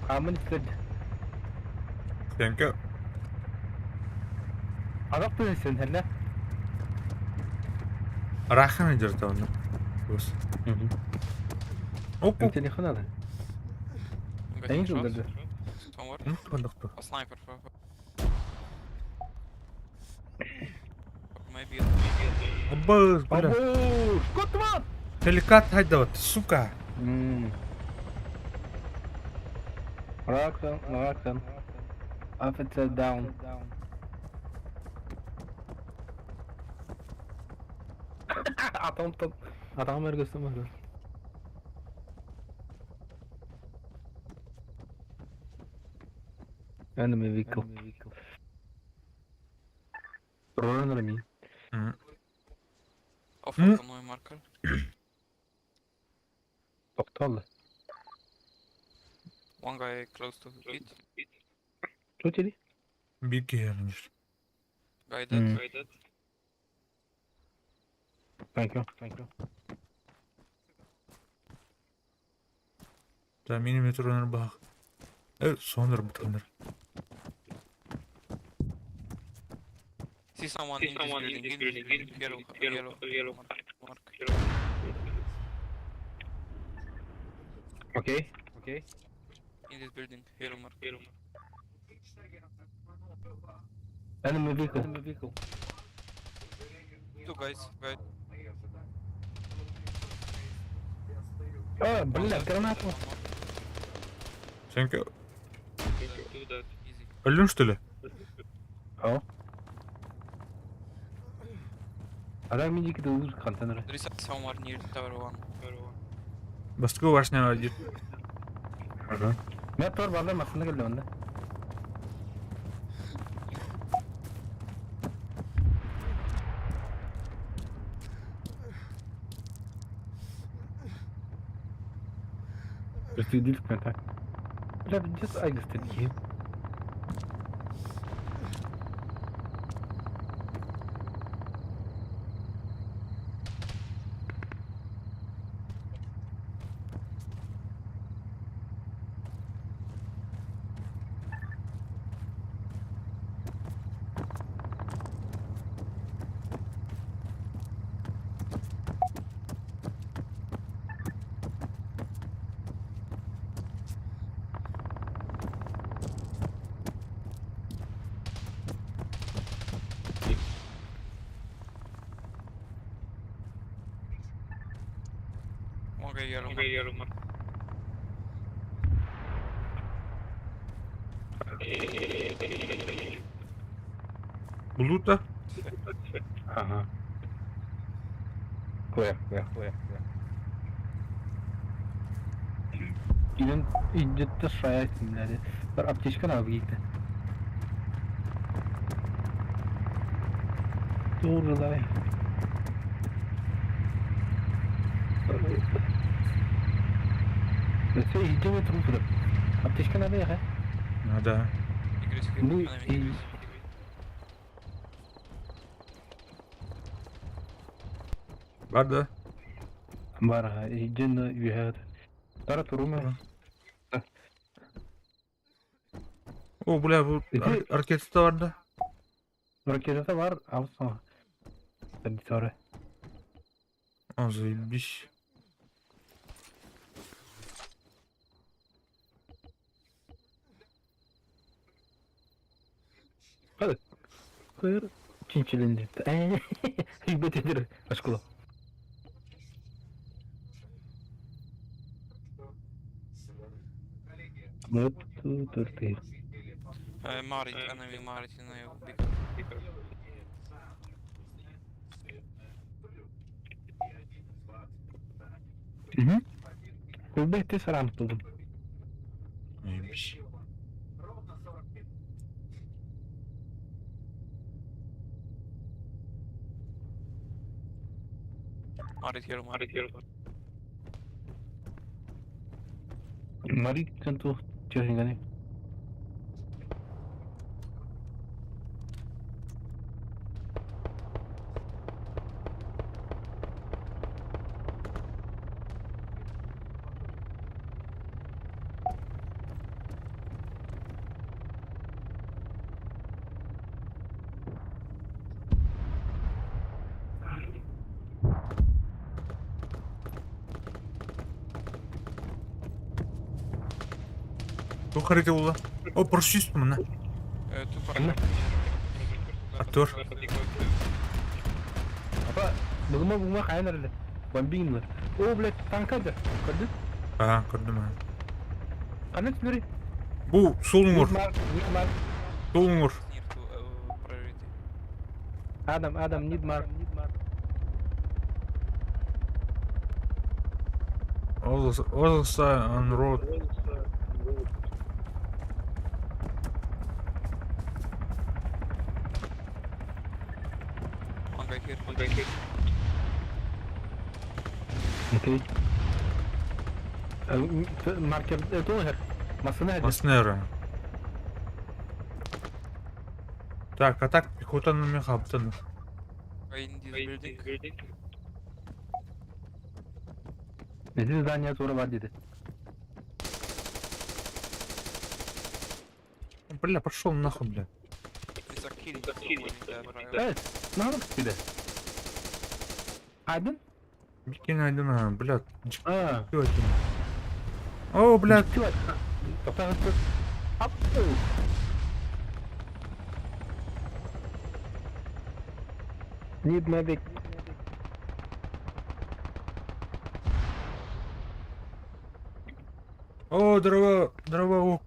Амын истерdi. Thank you. Адак тын хәллә. Рахан идет он. Оп, оп. Телефон алды. I'm getting Эң shot. жылдырды. Somewhere. Ну, кондуктор. A sniper. Maybe it, maybe it. Абыз, бля. Абу, Котман! Пеликат хайда вот, сука. Раксан, Раксан. Officer down. Атам там. Атам өргөсүн бар. Enemy vehicle. Runner me. Off of the marker. Токтолду. One guy close to it. Что тебе? Биг конечно. Guy dead. Guy dead. Thank you. Thank you. Да, миллиметр бах. Сонор бутаныр. See someone in this building. In this building. Yellow, yellow, yellow mark. Mark. Okay. Okay. In this building. Yellow mark. Yellow mark. Enemy vehicle. Enemy vehicle. Two guys. Guy. А, бля, гранату. Thank you. Two dead. Easy. Өлүн, что ли? О. Адам миники да уз контейнер. There is somewhere near tower one. Tower one. Баскы башня один. Мен тор барда масында келди онда. Распределить на так. Бля, где айгас такие? One guy yellow. One guy yellow mark. Блута. Ага. Куя, куя, куя, куя. Иден идет шаять, блядь. Бір аптечка алып кейді. Doğru давай. Все, идем труп. Аптечка надо ехать. Ну да. Ну и Бар да. Бар, идем үйәд. Тара турума. О, бля, бу ракета бар да. Ракета бар, алсың. Sonra. О, заебись. Кыр чинчилинди. Бетедир ашкула. Вот тут. Marit, enemy Marit in a big. Угу. Бете сарам тудum. Заебись. Marit yellow, Marit yellow. Марик туох техниканы? Туох харыта буолла? О, просчист мына. Тупо. Артур. Апа, бүгүн бүгүн хайан эрэлэ. Бомбиҥ О, блядь, танка да. Көрдүн? Аа, көрдүм аа. Ханна түнэри? Бу суол уҥур. Need mark. Суол уҥур. Near to priority. Адам, Адам, need mark. Other side on road. One guy here. One guy here. Окей. Маркер это Масына это. Маснера. Так, а так пехотаны мен хаптаны. In this building. Здесь здание тура бар dedi. Бля, пошел нахуй, бля. It's a killing someone in that area. Evet. Ne yaptık bir de? Aydın? Бикин айдын, а, бля, А. О, бля, Ап. Need medic. О, дрова, дрова, ок.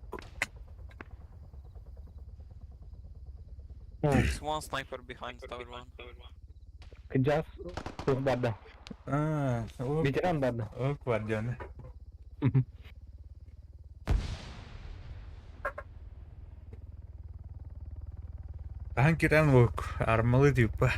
There's one sniper behind tower one. Кыдьас туох барда. А, ок, Ветеран барда. ок, вардяны. Тахан киран ок, армалы типа.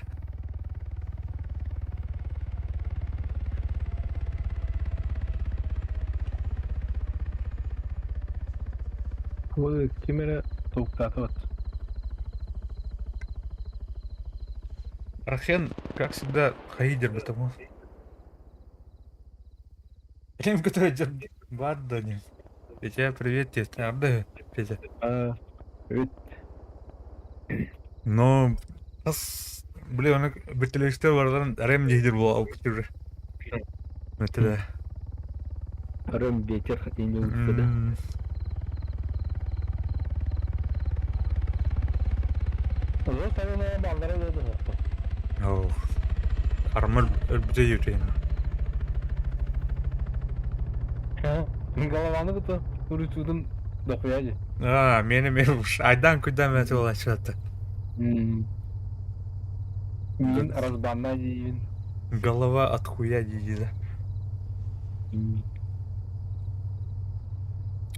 Ой, ким эрэ толуктаатыбат. Архен, как всегда, хаидер потому. Рем, который идет Баддани. Петя, привет тебе. Правда, Петя? А, Ведь Но... Ас... Бля, оны бітелештер бардан рем дейдер була алып уже. Метеле. Рэм ветер хотя не лучше, да? Вот она баллара болды. Оу. Армыр өлбүтэ ютейм. Голованы кытта урутудун дохуя А, мени мен уж айдан кудан мәте олачаты. Мин разбанна дейін. Голова от хуя дейді.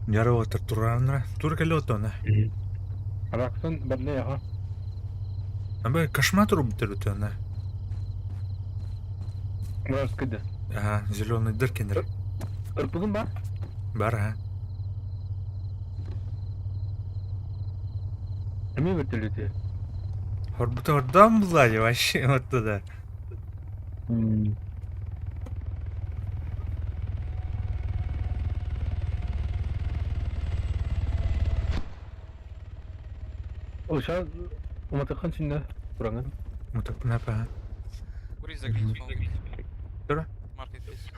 Яры отыр туранра. Тур келе отона. Раксын бірне яха. Абы кошмар бітір өтөна. Мурас кыды. Ага, зеленый дыркендер. Ырпыгын бар? Бар, а. Эме вертолеты? Хорбута ордан булады вообще вот туда. Оша уматыкан чинде туранган. Мутак напа. Where is the green smoke? Тура? Mark it, please.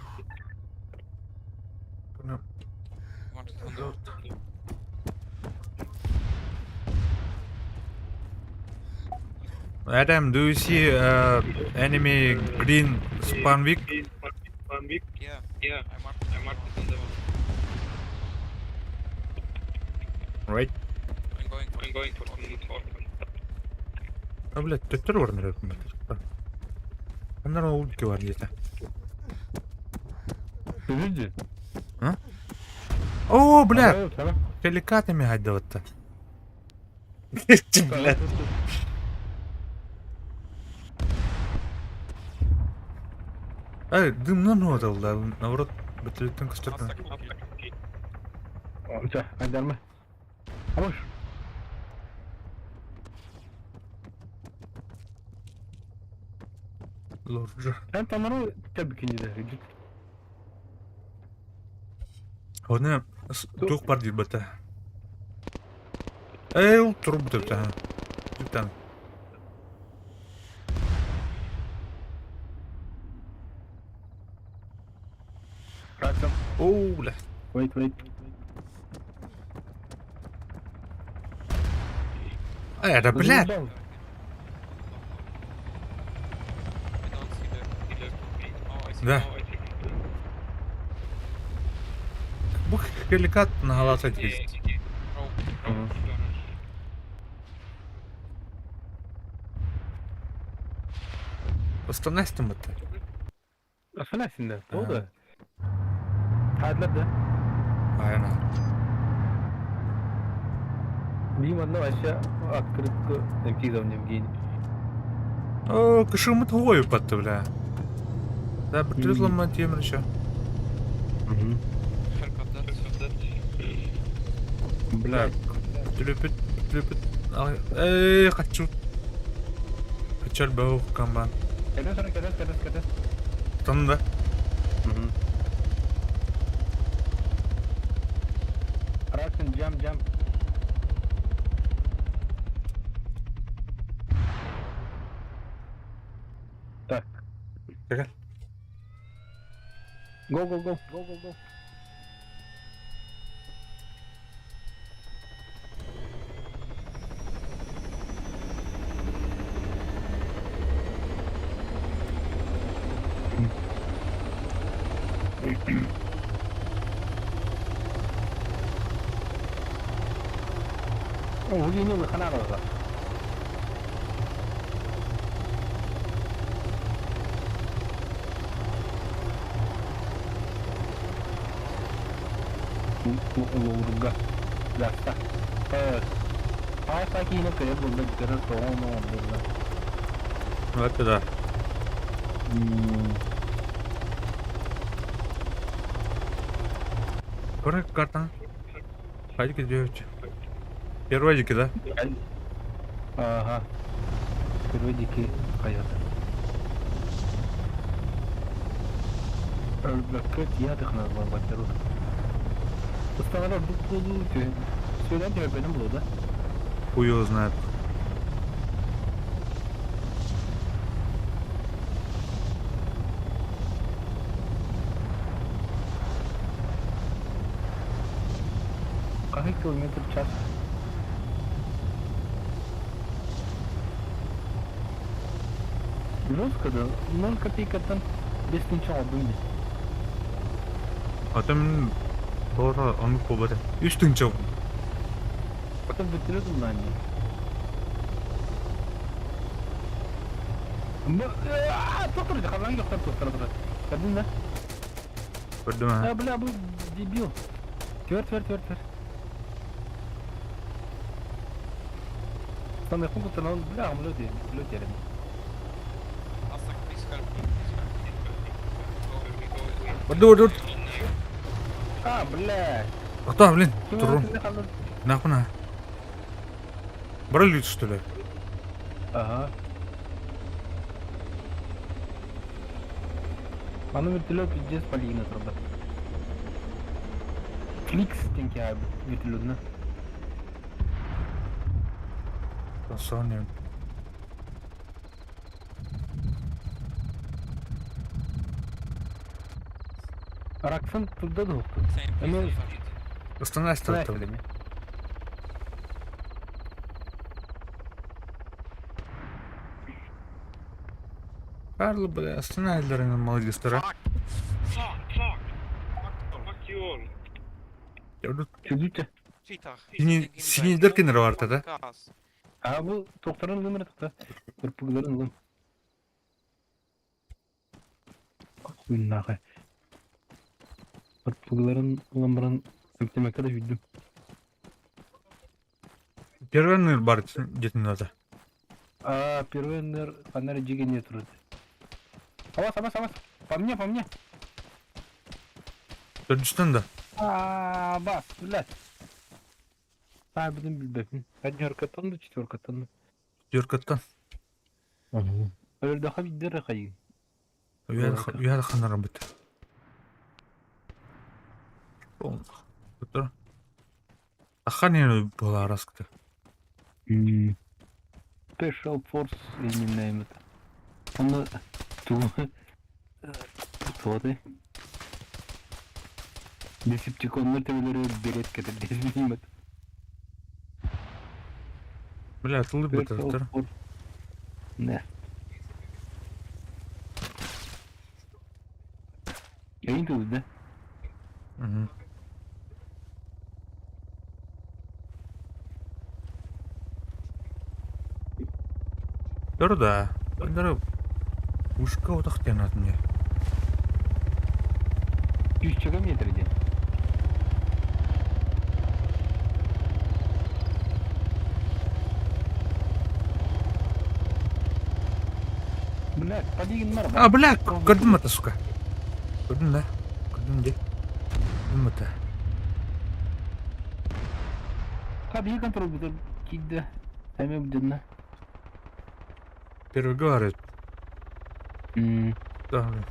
Mark it on the Adam, do you see enemy green spawn week? Yeah, yeah. I marked. I marked it on the map. Right. I'm going. For, I'm going for for. А, блядь, төттөр бар нэрэ. Анар улки бар где-то. Подожди. О, бля, пеликатами гайдаватта. Блядь. Эй, дымнан отал, да, наоборот, бөтөлөттөн көстөрдөн. Чэ, айдарма. Абыш. Лорджа. Эн танару тэбикини да. Оны туох бар диир бата. Эй, ол турбут эбит аха. Дьуктан. Раком. Оо, бля. Wait, wait. Э, да, блядь. Заебал. I don't see the. Oh, I see. Да. Oh, I see. Бу хеликат нагаласа есть. Rope. Мгм. Останайся это. Афанасий, да. Ага. Болды. Хадлар да. Айна. Биим одно вообще открытку МП Евгений. О, кышымыт хою патты, бля. Да, бітірет Мгм. лама темір еще. Угу. Helicopter. Блядь. Түлөпүт, түлөпүт. Эй, хочу. Хочу бау камбан. Кәдес, кәдес, кәдес, кәдес. Тында. Угу. Раксен, jump, jump. Так. Кәгәл. Go, go, go. Go, go, go. О, Евгений, хана роза. Лурга. Да, так. Кийин кыйыр булда көрөр тоғон булда. Ну это да. Көрек картан. Хайдики девять. Первый дики, да? Ага. Первый дикий хайат. Өлбөккө тиядыхна барбаттар. Ustalar bu kolu söylen benim burada. Хуй его знает. Kaç kilometre час? Жестко да, 0 копейкаттан 5 тынча алдым би. А там Тора онук болбады. Үч тынча. Потом вертолетом на ней. Тоқтыр, қалған жоқтар тоқтыр тұр. Көрдің да? Көрдім А, бля, бұл дебил. Твер, твер, твер, твер. Там я хунку он, бля, он лёте, лёте. Aztec, please help me. Please help me. Go, go. Барды, барды. А, бля. Ата, блин. Ким Турун. қалды? Нахуй Брали, что ли? Ага. Аны вертолет пиздец полигна тұрды. Фликс тенке вертолетны. Соня. Раксын турда да оқты. Same place Ну, I started. Останайся там. Снайперами. Карло, бля, останайся, молодец, Fuck. Fuck. Fuck. Fuck you all. Чүдүче. Cheetah. Синий- taking синий back. дырки бар да? Gas. А бұл тоқтарын нөмірі тоқта. Кірпігілерін лым. Хуй нахуй. Кірпігілерін ламбырын өктемекке де жүдім. Первый ныр бар где-то надо. А, первый ныр фонарь жиге не тұрды. Абас, абас, абас. По мне, по мне. Төртүстен да. Аа, бас, блядь. Таабытын билбэппин. Однеркаттан да четверкаттан да. Четверкаттан. Өлөрдөхө биирдэ хайыы. Үһэ ханарбыт. Ахан была раскта. Special Force или name it. Оны ту туоты. Десептиконнар төбөлөрү берет кетер десмеймит. Бля, тылы бытыртыр. Не. Эйин тылы да? Угу. Да. Бандары ушка утахтен мне. Күүсчөгө метр ден. Бля, подигин бар. А, бля, көрдүм это, сука. Көрдүм да. Көрдүм де. Көрдүм это. Кабии контроль бутыр кидде. Эме буденна. Первый говорит. Да, бля.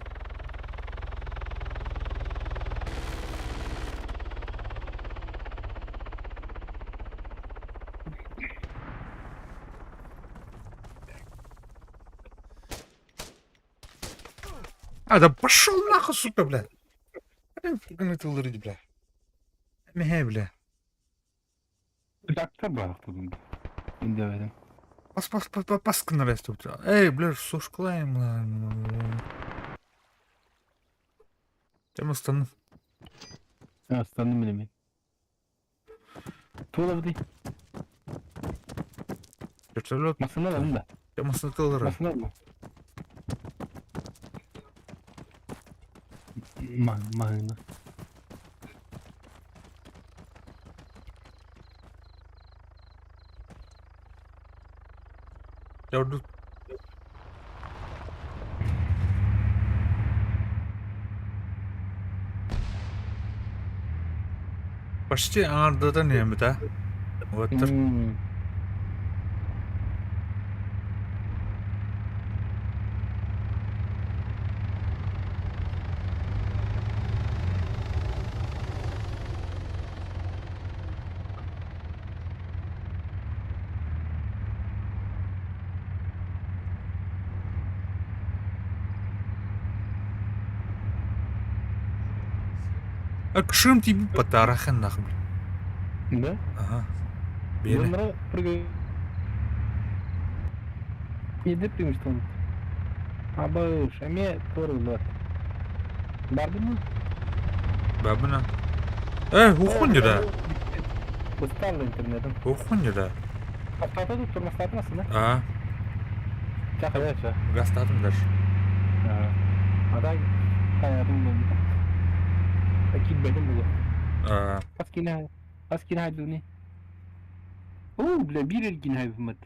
А, да пошел нахуй, сука, бля. Бля. Мехе, бля. Доктор бар Инде Пас, пас, пас, пас, пас, нарез тут. Эй, бля, сушклаем. Тема стану. Астаным билемен. Тула бudi. Вертолет. Масына алын да. Тема сатылыр. Масына алын. Ма, ма, Я жду. Почти ардыдан эми да. Вот. Акшым тебе потарахен нахуй. Да? Ага. Бери. Бери. Прыгай. Не деп что он. Абыш, эме торулар. Барды mı? Бабына. Эй, ухуни да. Устал интернетом. Ухуни да. Автода турмастатмасın да? А, Чакыр гастатым даже. Адай хаятым булду. Акит бедим булду. А, Аскина, аскина хайдуни. Оо, бля, бир элгин хайбымат.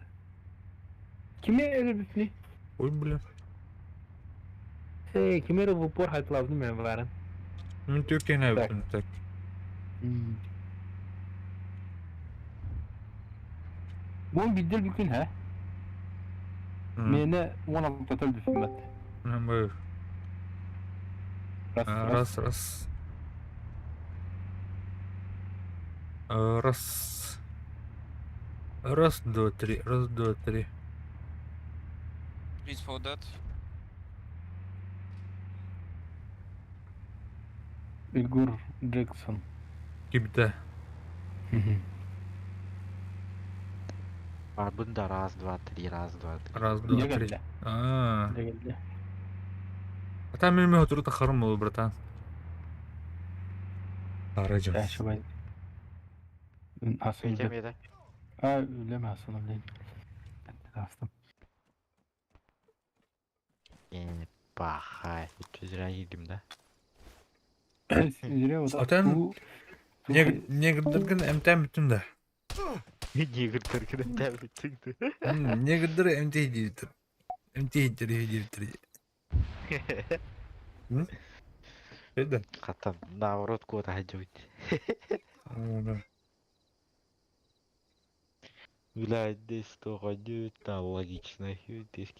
Киме элбитни? ой, бля. Эй, киме в упор хайтлавны мен варан. Мен төкен Так. так. Бун биддел бүкүн ха? Мене 16 төл бүфүмөт. Мы Раз, раз, раз. Раз. Раз, два, три. Раз, два, три. Please for that. Егор Джексон. Кибда. Барбын да раз, два, три, раз, два, три. Раз, два, три. А. А там мен отуру тахарым был, братан. Арыжым. Да, шабай. Асын Кетем еді. А, үлеме асын блин. Астым. Пахай. Зря едим, да? Зря вот. Атан Негдерген МТ бүтүн да. Негдерген МТ бүтүн. Негдер МТ дийтир. МТ дийтир. Да? Хата, наоборот, куда ходить. Да. Блядь, здесь то ходить, там логично. Здесь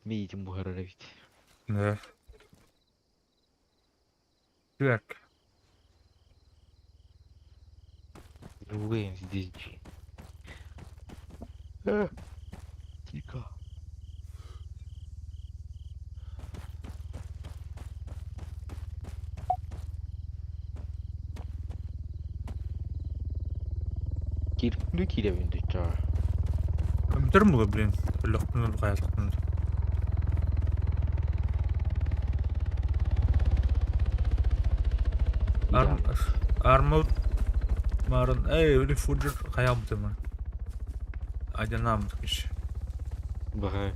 миитин буһарар эбит. Да. Так. Ругаем здесь. Тихо. Кирпүлү кииребин дуччаа. Компьютер было, блин. Легкую хайалықтын. Армыл марын. Эй, öyle фуджер хаябды mı? Айданамдык иш. Бага.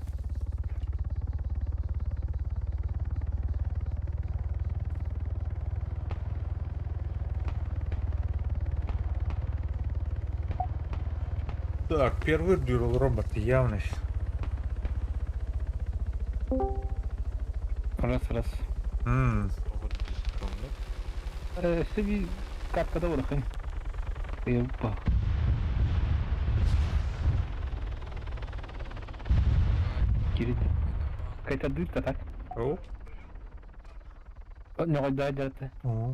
Так, первый дюрал робот явный. Раз, раз. Себе каткада барахын. Епа. Кирит. Какая-то дырка, так? О. Не да, да, О.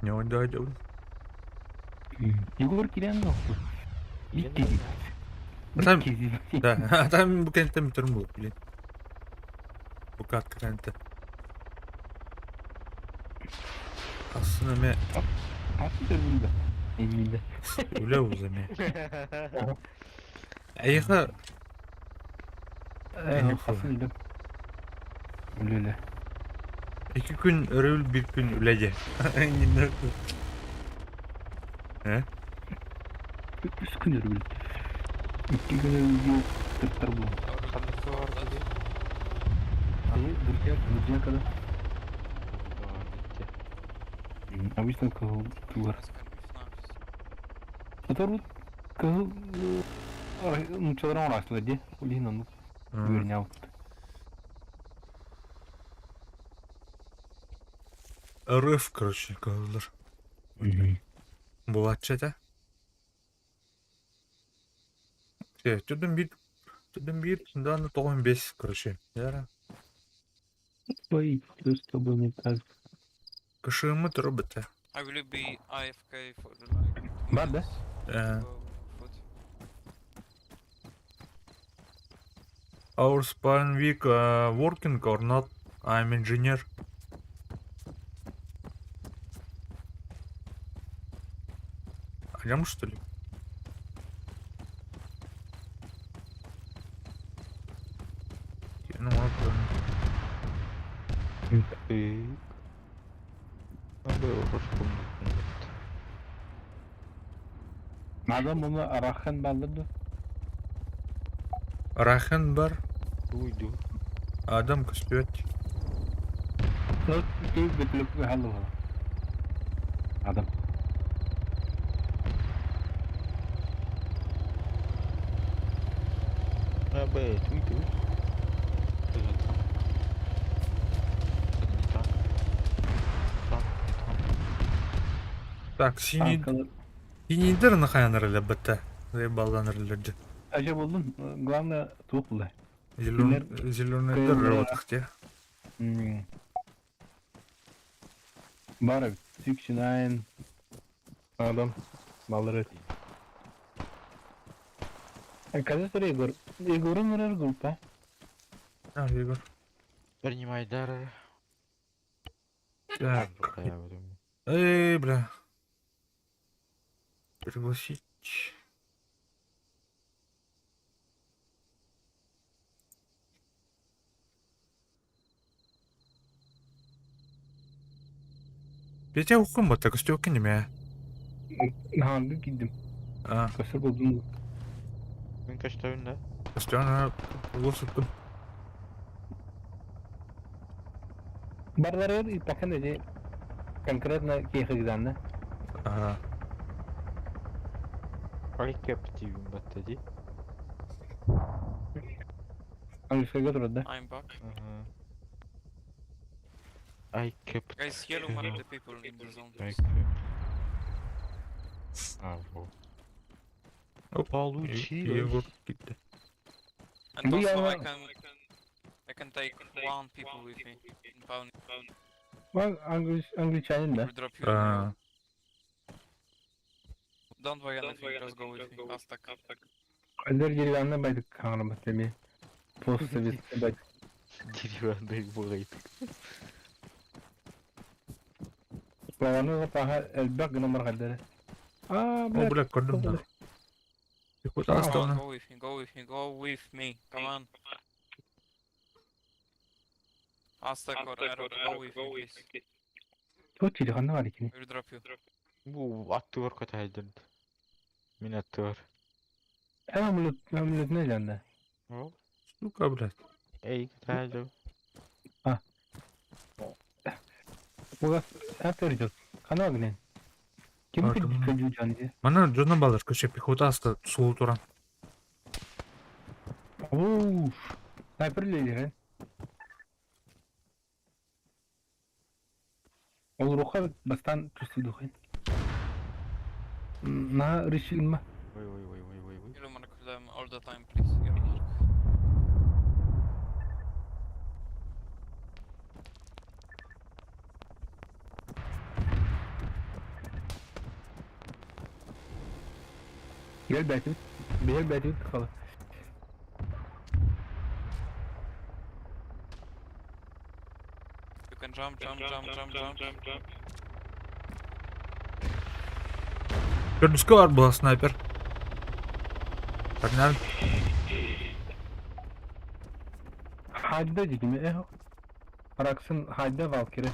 Не да, да. Егор Кирянов. Битти. Там, да, а там бу кенттен бүтөрүм булып, блин. Бу катка кентте. Aslında me Nasıl bölümde? Elinde. үлэ уза ме. Айха Хасыл Үлеле. 2 күн өрөбүл 1 күн үлэже. Э? 3 күн өрөбүл. 2 күн өрөбүл тыртар бу. Друзья, друзья, когда? Обычно кого тугар. Который кого ну чаларан орастыла де. Улин ну көрүнөт. РФ, короче, калдыр. Булатчы да? Түдүн бир, да, ну 95, короче. Яра. Ой, что с тобой не так? Кышымы робот. I will be AFK for the like 2 Бар, да? minutes. Э. Go food. Our spawn week working or not? I'm engineer. Алям, что ли? Ну, ладно. Надо его. Адам bunu Арахан балдырды. Рахен бар. Уйду. Адам көспөт. Көп бөтүлүп халлы бала. Адам. Абэ, уйду. Это танк. Это не танк. Танк, не танк. Так, синий Танкалар. синийдер нахаяныр эле бітті. Заебалданыр эле. Ажа болдун. Главное тук булды. Зеленый зеленый робот где? Бар 69 адам. Балдыр. Когда Егор? Егор'un нырыр группа. А, Егор. Принимай дар. Так. Эй, бля. Пригласить. Петя укум вот так стёк не мя. Ha, bir gittim. А, Köstür buldum. Мен каштабын да. постоянно голосуптум. Барлары ипахан деди. Конкретно кейхи гизанды. Ага. Айкеп тибин батта ди. Английская турады да. I'm back. Ага. I kept Guys, yellow mark the people in the zone. I kept. А, во. Оп, Получилось. Егор gitti. And We also are- I can take one people with me in Pawn. Bak Angličanin da. We'll drop you. in А, the- Don't buy anything, just go with me. Aztec. Önder деревянный байдык қаңырмас деме. Постсоветский байдык. Деревянный бугайтык. Славаны таха элбэх гына баргадары. А, О, бля. бля, көрдүм да. Пехота Come on, астауна. go with me, go with me, go with me. Come on. Aztec or Arrow, go with me, please. Туох телефонна бар икини. We'll drop you. Бу аттыгар көтәйден. Мин аттыгар. Әмлөт не жанда. О, Сука, блядь. эй, көтәйдем. Бугас әтер жок. Кана гынен. Ким Артым. күн жан Мана жона балар көчө пехота аста суул туран. Уф. Снайпер лелер. Ол руха бастан түстү духын. На решил ма. Ой, ой, ой, ой, ой, ой. Yellow mark them all the time, please. Yellow mark. Gel бәтүт. Бер бәтүт кала. You can jump, jump, jump, jump, jump. Көрдүскө бар була снайпер. Погнали. Хайда дигиме э. Раксын хайда валкире.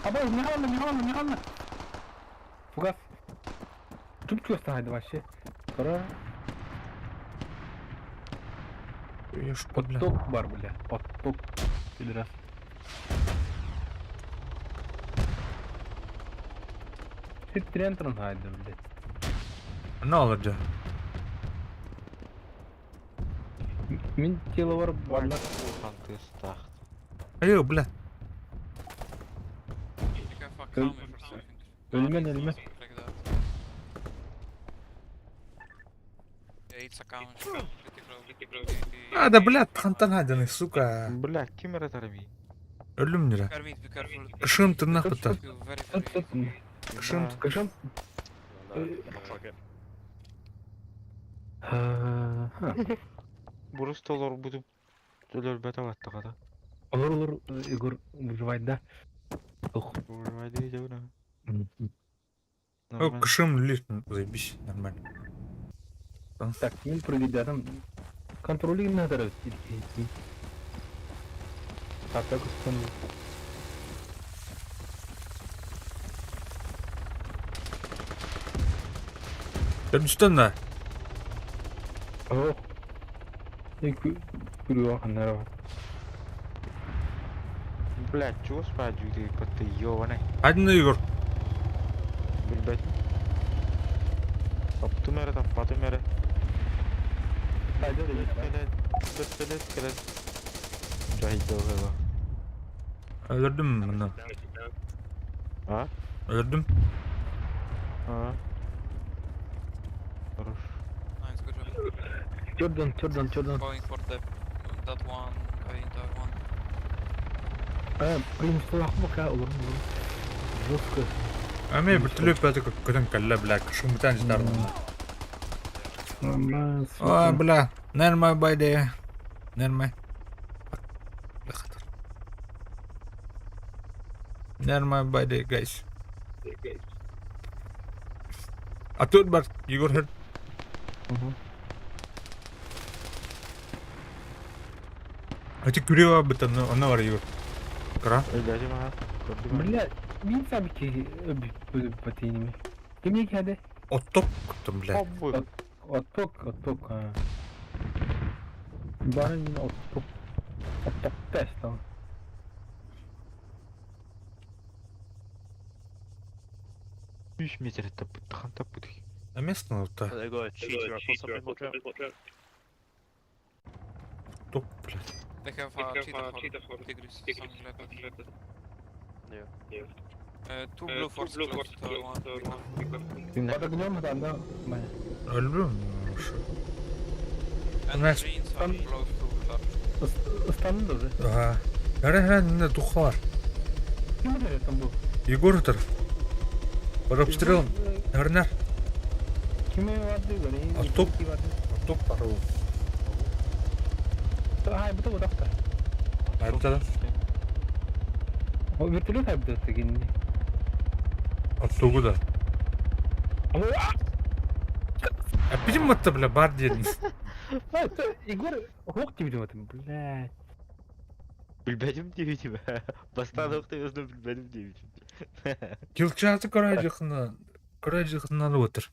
Аба не алды, не алды, не алды. Фугас. Туп чувство хайда вообще. Кара Я ж, бля. отток бар, бля. Отток. Пидорас. Ситрентрон хайда, бля. Не алар жа. Мин тело бар барла. Хантыстах. Айо, бля. You can fuck Öl- Kami or something. Ölmen ölme. Something like that. Yeah, it's a Kami. Pretty close. А, да, бля, хантан хайданы, сука. Бля, ким эратарми? Өлүм нира. Kermit, be careful. Кышым тырнак быта. You very, very easy. Кышым. Кышым. Ха. Бурус толор бутуп төлөр бета баттыга да. Olur olur Igor выживать, да? Ох. Урмайды жабына. О, кышым лишь, заебись, нормально. Так, мен прыгать Контроль надо идти. Так, так, он. Көрдүстөн да. Ох. Күрү ханнара бар. Бля, чего спать ты, ты ёбаный. Хайданы, Егор. Билбет. Таптым эре, таппатым эре. Хайда Келет, келет, келет. Жайда ого. Өлөрдүм мына. А? Өлөрдүм. А. Хорош. Nice, good job. Jordan, Jordan, Jordan. Going for the that one guy in the one. А, блин, что пока olur olur. Жестко. А мен вертолет бәті көтөн кәллә, бля, кышым бутан житарны. Ой, бля, нормально байде. Нормально. Бля, хатыр. Нормально байде, guys. А тут бар, Егор хер. А ты күреп бит, аны бар Егор. Кара. Өлөжүм ага. Көрдүм. Бля, мин сабики өбү батыйними. Ким хәде? Оттоп күттүм, бля. Обуй. Отток, отток. Барын мин отток. Отток тест там. 3 метр таппыт, хан таппыт. На место вот так. They got a cheater or something, watch out. Топ, бля. They have a cheetah for Tigris, something like that. Two blue force close to one pickup. Под огнем там, да? Өлбүм. And Nice. greens are close to large. Ыстанды уже. Ага. Эрэ эрэ тухлар. Ким это там был? Егор утар. Под обстрелом. Нарнар. Ким vardı böyle? Оттук. Оттук пару. Хай, bu da bu da. Айбыта. O вертолет хайбыта кини. Оттугу да. А пидим матта бля бар диэн. А, Егор, ох тебе в этом, блядь. Билбэтим диэбитим. Бастаан охтойосуна билбэтим диэбитим. Килчаты көрөйдөхүнэ көрөйдөхүнэ отыр.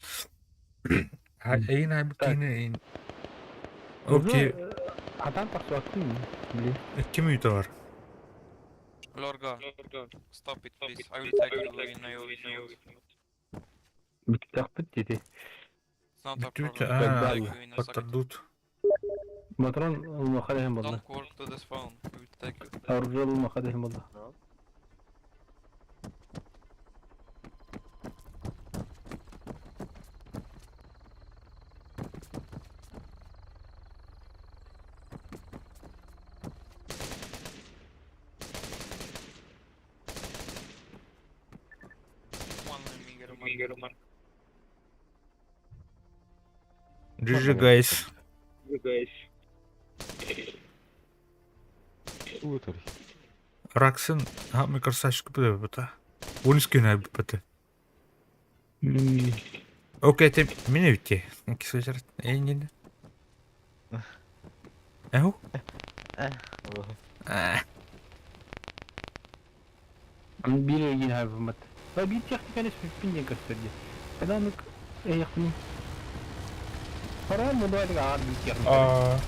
Эйин айбыт киинэ эйин. Окей, Адам тахсыбаттым, блин. ким үйдө бар? Lorga, stop it please. I will take you in AO if you want. Бүттәкпит диде. It's not a Бүтүт problem. I will аа take you in a second. паттардут. Матрон المخدهم والله. Don't work to this phone. We will take you. الرجال المخدهم والله. One Miger mark. GG guys. Утар. Раксын хами красавчик буда бута. Унскин айбыт бата. Окей, ты меня ведь. Кисочер. Эй, не. Эу? Аа. Bir ilgin hayvamат. Ва bir техниканы спиннен көстөрдү. Аданык эйхни. Парам мудайдыга ар bir техника. Аа.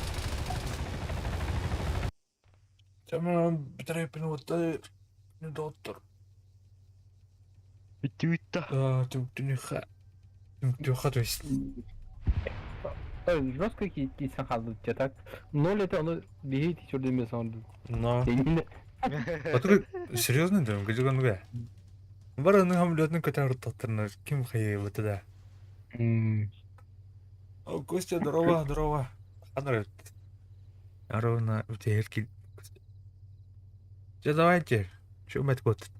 Тамам битэрэ пин доттор. Бүтүттэ. Аа, түнүхэ. Түнүхэ то есть. Жестко кийсен калды так. Ноль это ону бихи тичурдеме сонду. Но. Сенин Батыр серьезно да, где он га? Бара ну хамлетны котар тоттырна ким хай вот да. О, Костя, здорово, здорово. Андрей. Ровно в те Все, давайте. Чё, мать, вот.